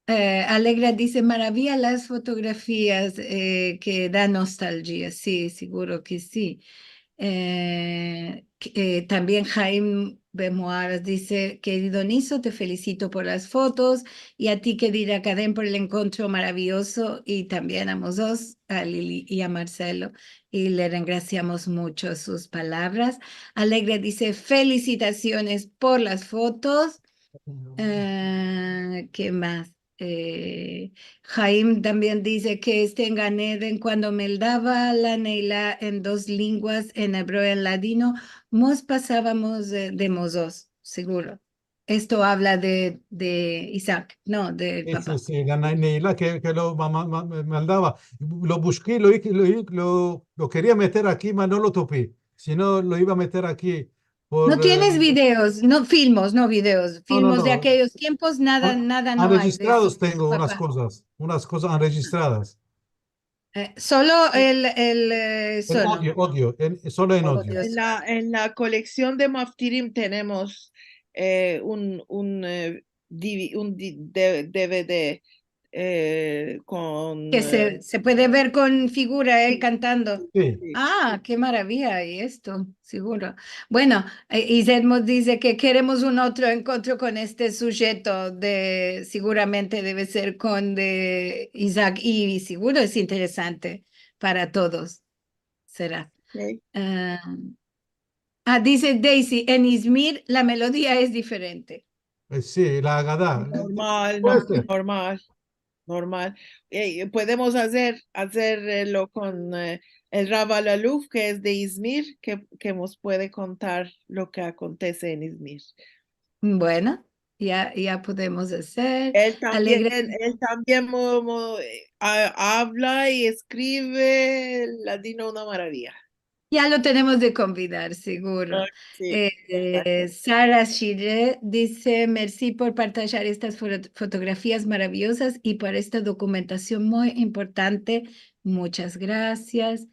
Eh, Alegra dize, maraviya las fotografias, eh, ke da nostaljiya. Si, siguro ke si. Eh, ke, eh, tambien Haim Bemoaras dize, kerido Niso, te felisito por las fotos, i a ti, kerida Kaden, por el enkontro maraviozo, i tambien a mozotros, a Lili i a Marcelo, i le rengrasiamos muncho sus palavras. Alegra dize, felisitasiones por las fotos. Eh, ke mas? Eh, Haim tambien dize ke este en Gan Eden, kuando me dava la Neila en dos lenguas, en ebreo i en ladino, mos pasavamos de, de mozotros, siguro. Esto avla de, de Isaac, no, del papa. Si, si, la Ne-, Neila ke, ke lo ma-, ma-, ma-, me dava. Lo bushki, lo, lo, lo, lo keria meter aki, ma no lo topi. Si no, lo iva a meter aki. No tienes videos, no, filmos, no videos, filmos de akeyos tiempos, nada, nada no ay de esto. Anrejistrados tengo unas kozas, unas kozas anrejistradas. Eh, solo el, el, eh, solo. El odio, odio, en, solo en odio. En la, en la koleksion de Maftirim tenemos, eh, un, un, eh, divi-, un di-, de-, DVD, eh, kon, ke se, eh, se puede ver kon figura el kantando. Si. A, ke maraviya, i esto, siguro. Bueno, eh, Izet mos dize ke keremos un otro enkontro kon este sujeto de, siguramente deve ser kon de Isaac, i siguro es interesante para todos. Sera. Ok. Eh, a, dize Daisy, en Izmir la melodia es diferente. Eh, si, la Agada. Normal, normal, normal. Eh, podemos azer, azerlo kon, eh, el Rav Alaluf, ke es de Izmir, ke, ke mos puede kontar lo ke akontese en Izmir. Bueno, ya, ya podemos azer. El tambien, el tambien mo-, mo-, eh, a-, avla i eskrive ladino una maraviya. Ya lo tenemos de konvidar, siguro. Ah, si. Eh, Sara Shire dize, mersi por partajar estas fo-, fotografias maraviozas i por esta dokumentasion muy importante. Munchas grasias.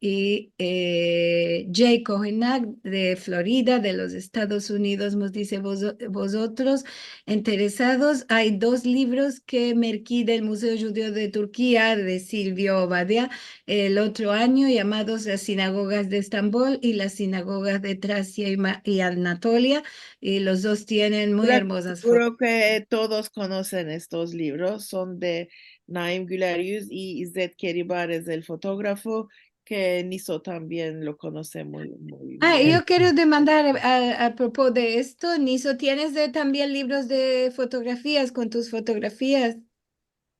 I, eh, Jay Kohenak de Florida, de los Estados Unidos, mos dize, "Vozo-, vozotros interesados, ay dos livros ke merki del Muzeo Djudeo de Turkia de Silvio Ovadia el otro anyo, yamados Las sinagogas de Estambol i Las sinagogas de Trasia i Ma-, i Anatolia", i los dos tienen muy ermozas fotos. Siguro ke todos konosen estos livros, son de Naim Güleriz i Izet Keribar es el fotografo, ke Niso tambien lo konose muy, muy bien. A, yo kero demandar a, a propos de esto, Niso, tienes de, tambien livros de fotografias kon tus fotografias?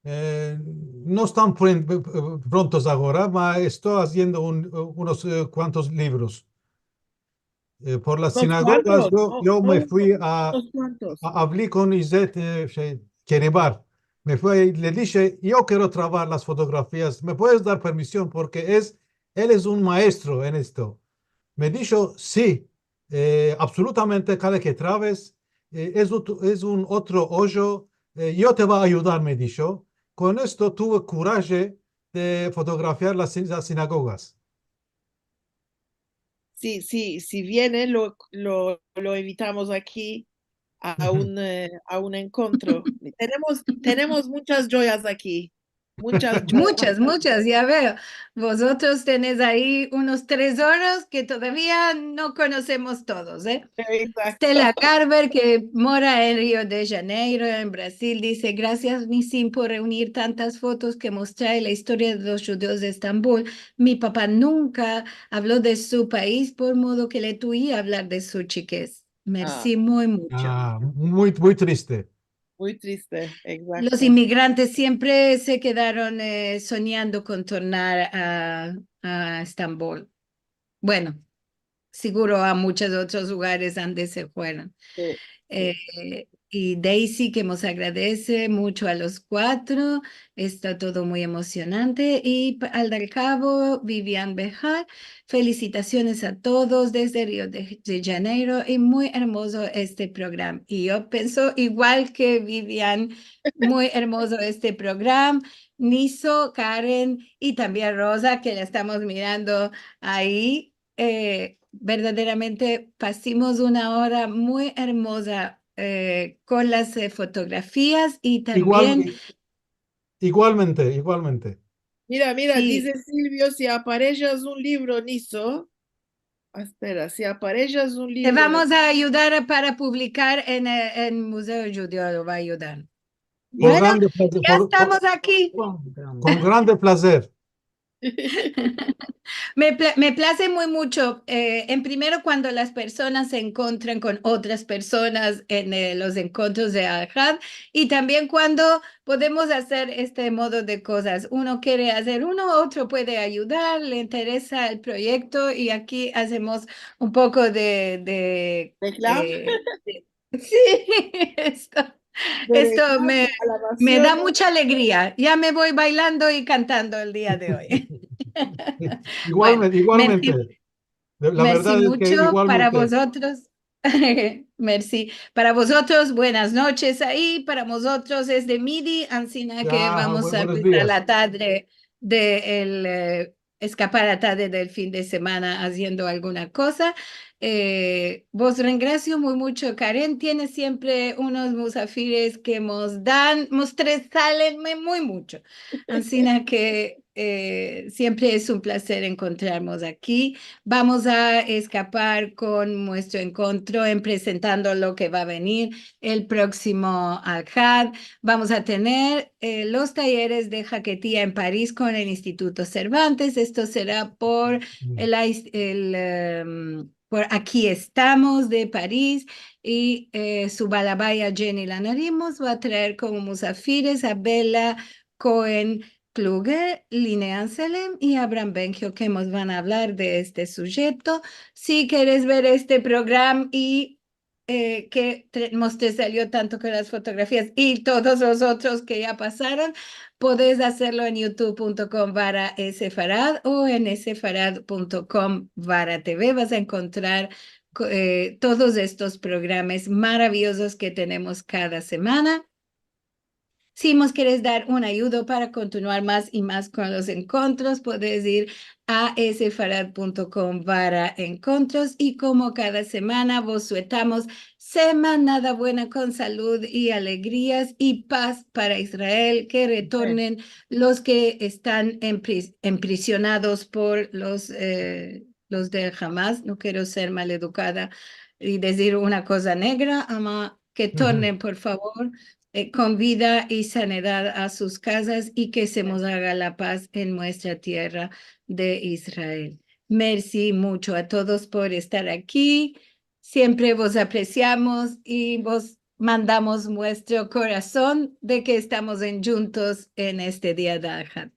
Eh, no estan pren-, prontos agora, ma esto aziendo un, unos, eh, kuantos livros. Eh, por las sinagogas, yo, yo me fui a, a, avli kon Izet, eh, şey, Keribar. Me fui, le dishe, "Yo kero trabajar las fotografias, me puedes dar permision?" Porke es, el es un maestro en esto. Me disho, "Si, eh, absolutamente, kada ke traves, eh, es otro, es un otro ojo, eh, yo te va a ayudar", me disho. Kon esto tuve kuraje de fotografiar las sin-, las sinagogas. Si, si, si viene, lo, lo, lo invitamos aki a un, eh, a un enkontro. Tenemos, tenemos munchas djoyas aki. Munchas djoyas. Munchas, munchas, ya veo. Vozotros tenesh ayi unos tres oros ke todavia no konosemos todos, e? Egzakto. Stella Garber, ke mora en Rio de Janeiro, en Brazil, dize, "Grasias, Nisim, por reunir tantas fotos ke mostrai la istoria de los djudios de Estambul. Mi papa nunka avlo de su pais, por modo ke le tuvi avlar de su chikez. Mersi muy muncho." A, muy, muy triste. Muy triste, egzakto. Los imigrantes siempre se kedaron, e, sonyando kon tornar a, a Estambul. Bueno, siguro a munchos otros lugares ande se fueron. Si, si. E, i Daisy, ke mos agradese muncho a los kuatro, esta todo muy emosionante. I p-, al del kavo, Vivian Bejar, felisitasiones a todos desde Rio de, de Janeiro i muy ermozo este programa. I yo penso igual ke Vivian, muy ermozo este programa. Niso, Karen i tambien Rosa, ke la estamos mirando ayi. E, Verdaderamente pasimos una ora muy ermoza, eh, kon las, eh, fotografias i tambien... Igual-, i-, igualmente, igualmente. Mira, mira, si. Dize Silvio, si aparejas un livro niso, espera, si aparejas un livro... Te vamos a ayudar para publikar en, eh, en Muzeo Djudeo, lo va a ayudar. Bueno, ya estamos aki. Kon grande plazer. Me pla-, me plaze muy mucho. Eh, en primero, kuando las personas se enkontran kon otras personas en, eh, los enkontros de Alhad, i tambien kuando podemos azer este modo de kozas. Uno kere azer uno, otro puede ayudar, le interesa el proyekto, i aki azemos un poko de, de, eh, de, si, esto, esto me, me da mucha alegria. Ya me vo baylando i kantando el dia de oy. Bueno, igualmente, igualmente. Mersi, la verdad es que igualmente. Mersi mucho para vozotros. Mersi. Para vozotros, buenas noches ayi. Para mozotros es de midi, ansina ke vamos a empesar la tadre de el, eh, eskapar la tadre del fin de semana aziendo alguna koza. Eh, vos rengrasio muy mucho, Karen. Tiene siempre unos musafires ke mos dan, mos resalen me-, muy mucho. Ansina ke, eh, siempre es un plazer enkontrarmos aki. Vamos a eskapar kon muestro enkontro en prezentando lo ke va a venir el proksimo Alhad. Vamos a tener, eh, los tayeres de haketia en Paris kon el Instituto Cervantes. Esto sera por el ais-, el, em, por Aki Estamos de Paris i, eh, su balabaya Jenny Lanarimos va a traer komo musafires a Bella Cohen Kluge, Line Anselem i Abraham Bengio, ke mos van a avlar de este sujeto. Si keres ver este program i, eh, ke te-, mos te salio tanto ke las fotografias i todos los otros ke ya pasaron, podes azerlo en youtube punto com barra sefarad o en sefarad punto com barra T V. Vas a enkontrar ko-, eh, todos estos programas maraviyozos ke tenemos kada semana. Si mos keres dar un ayudo para kontinuar mas i mas kon los enkontros, podes ir a sefarad punto com barra enkontros i komo kada semana vos suetamos semanada buena kon salud i alegrias i paz para Israel, ke retornen los ke estan en pri-, en prisionados por los, eh, los del Hamas. No kero ser maledukada i dizir una koza negra, ama ke tornen, por favor, eh, kon vida i sanedad a sus kazas i ke se mos aga la paz en muestra tierra de Israel. Mersi mucho a todos por estar aki. Siempre vos apresiamos i vos mandamos muestro korason de ke estamos en, djuntos en este dia de Alhad.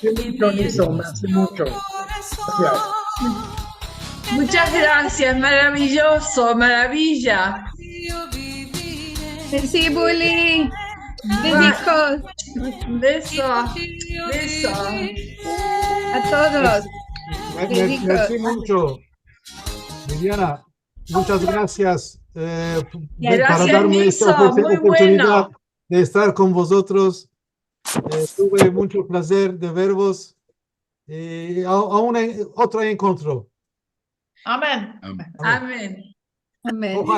Mucho, Nilson, mersi mucho. Gracias. Muchas gracias, maraviyozo, maravilla. Mersi, Buli. Besijos. Beso, beso. A todos. Me-, me-, besijos. Mersi mucho. Viviana, muchas gracias, eh, para darme esta oportunidad de estar kon vozotros. Eh, tuve mucho plazer de vervos. I a, a un en-, otro enkontro. Amen. Amen. Amen. Amen. Ojalá.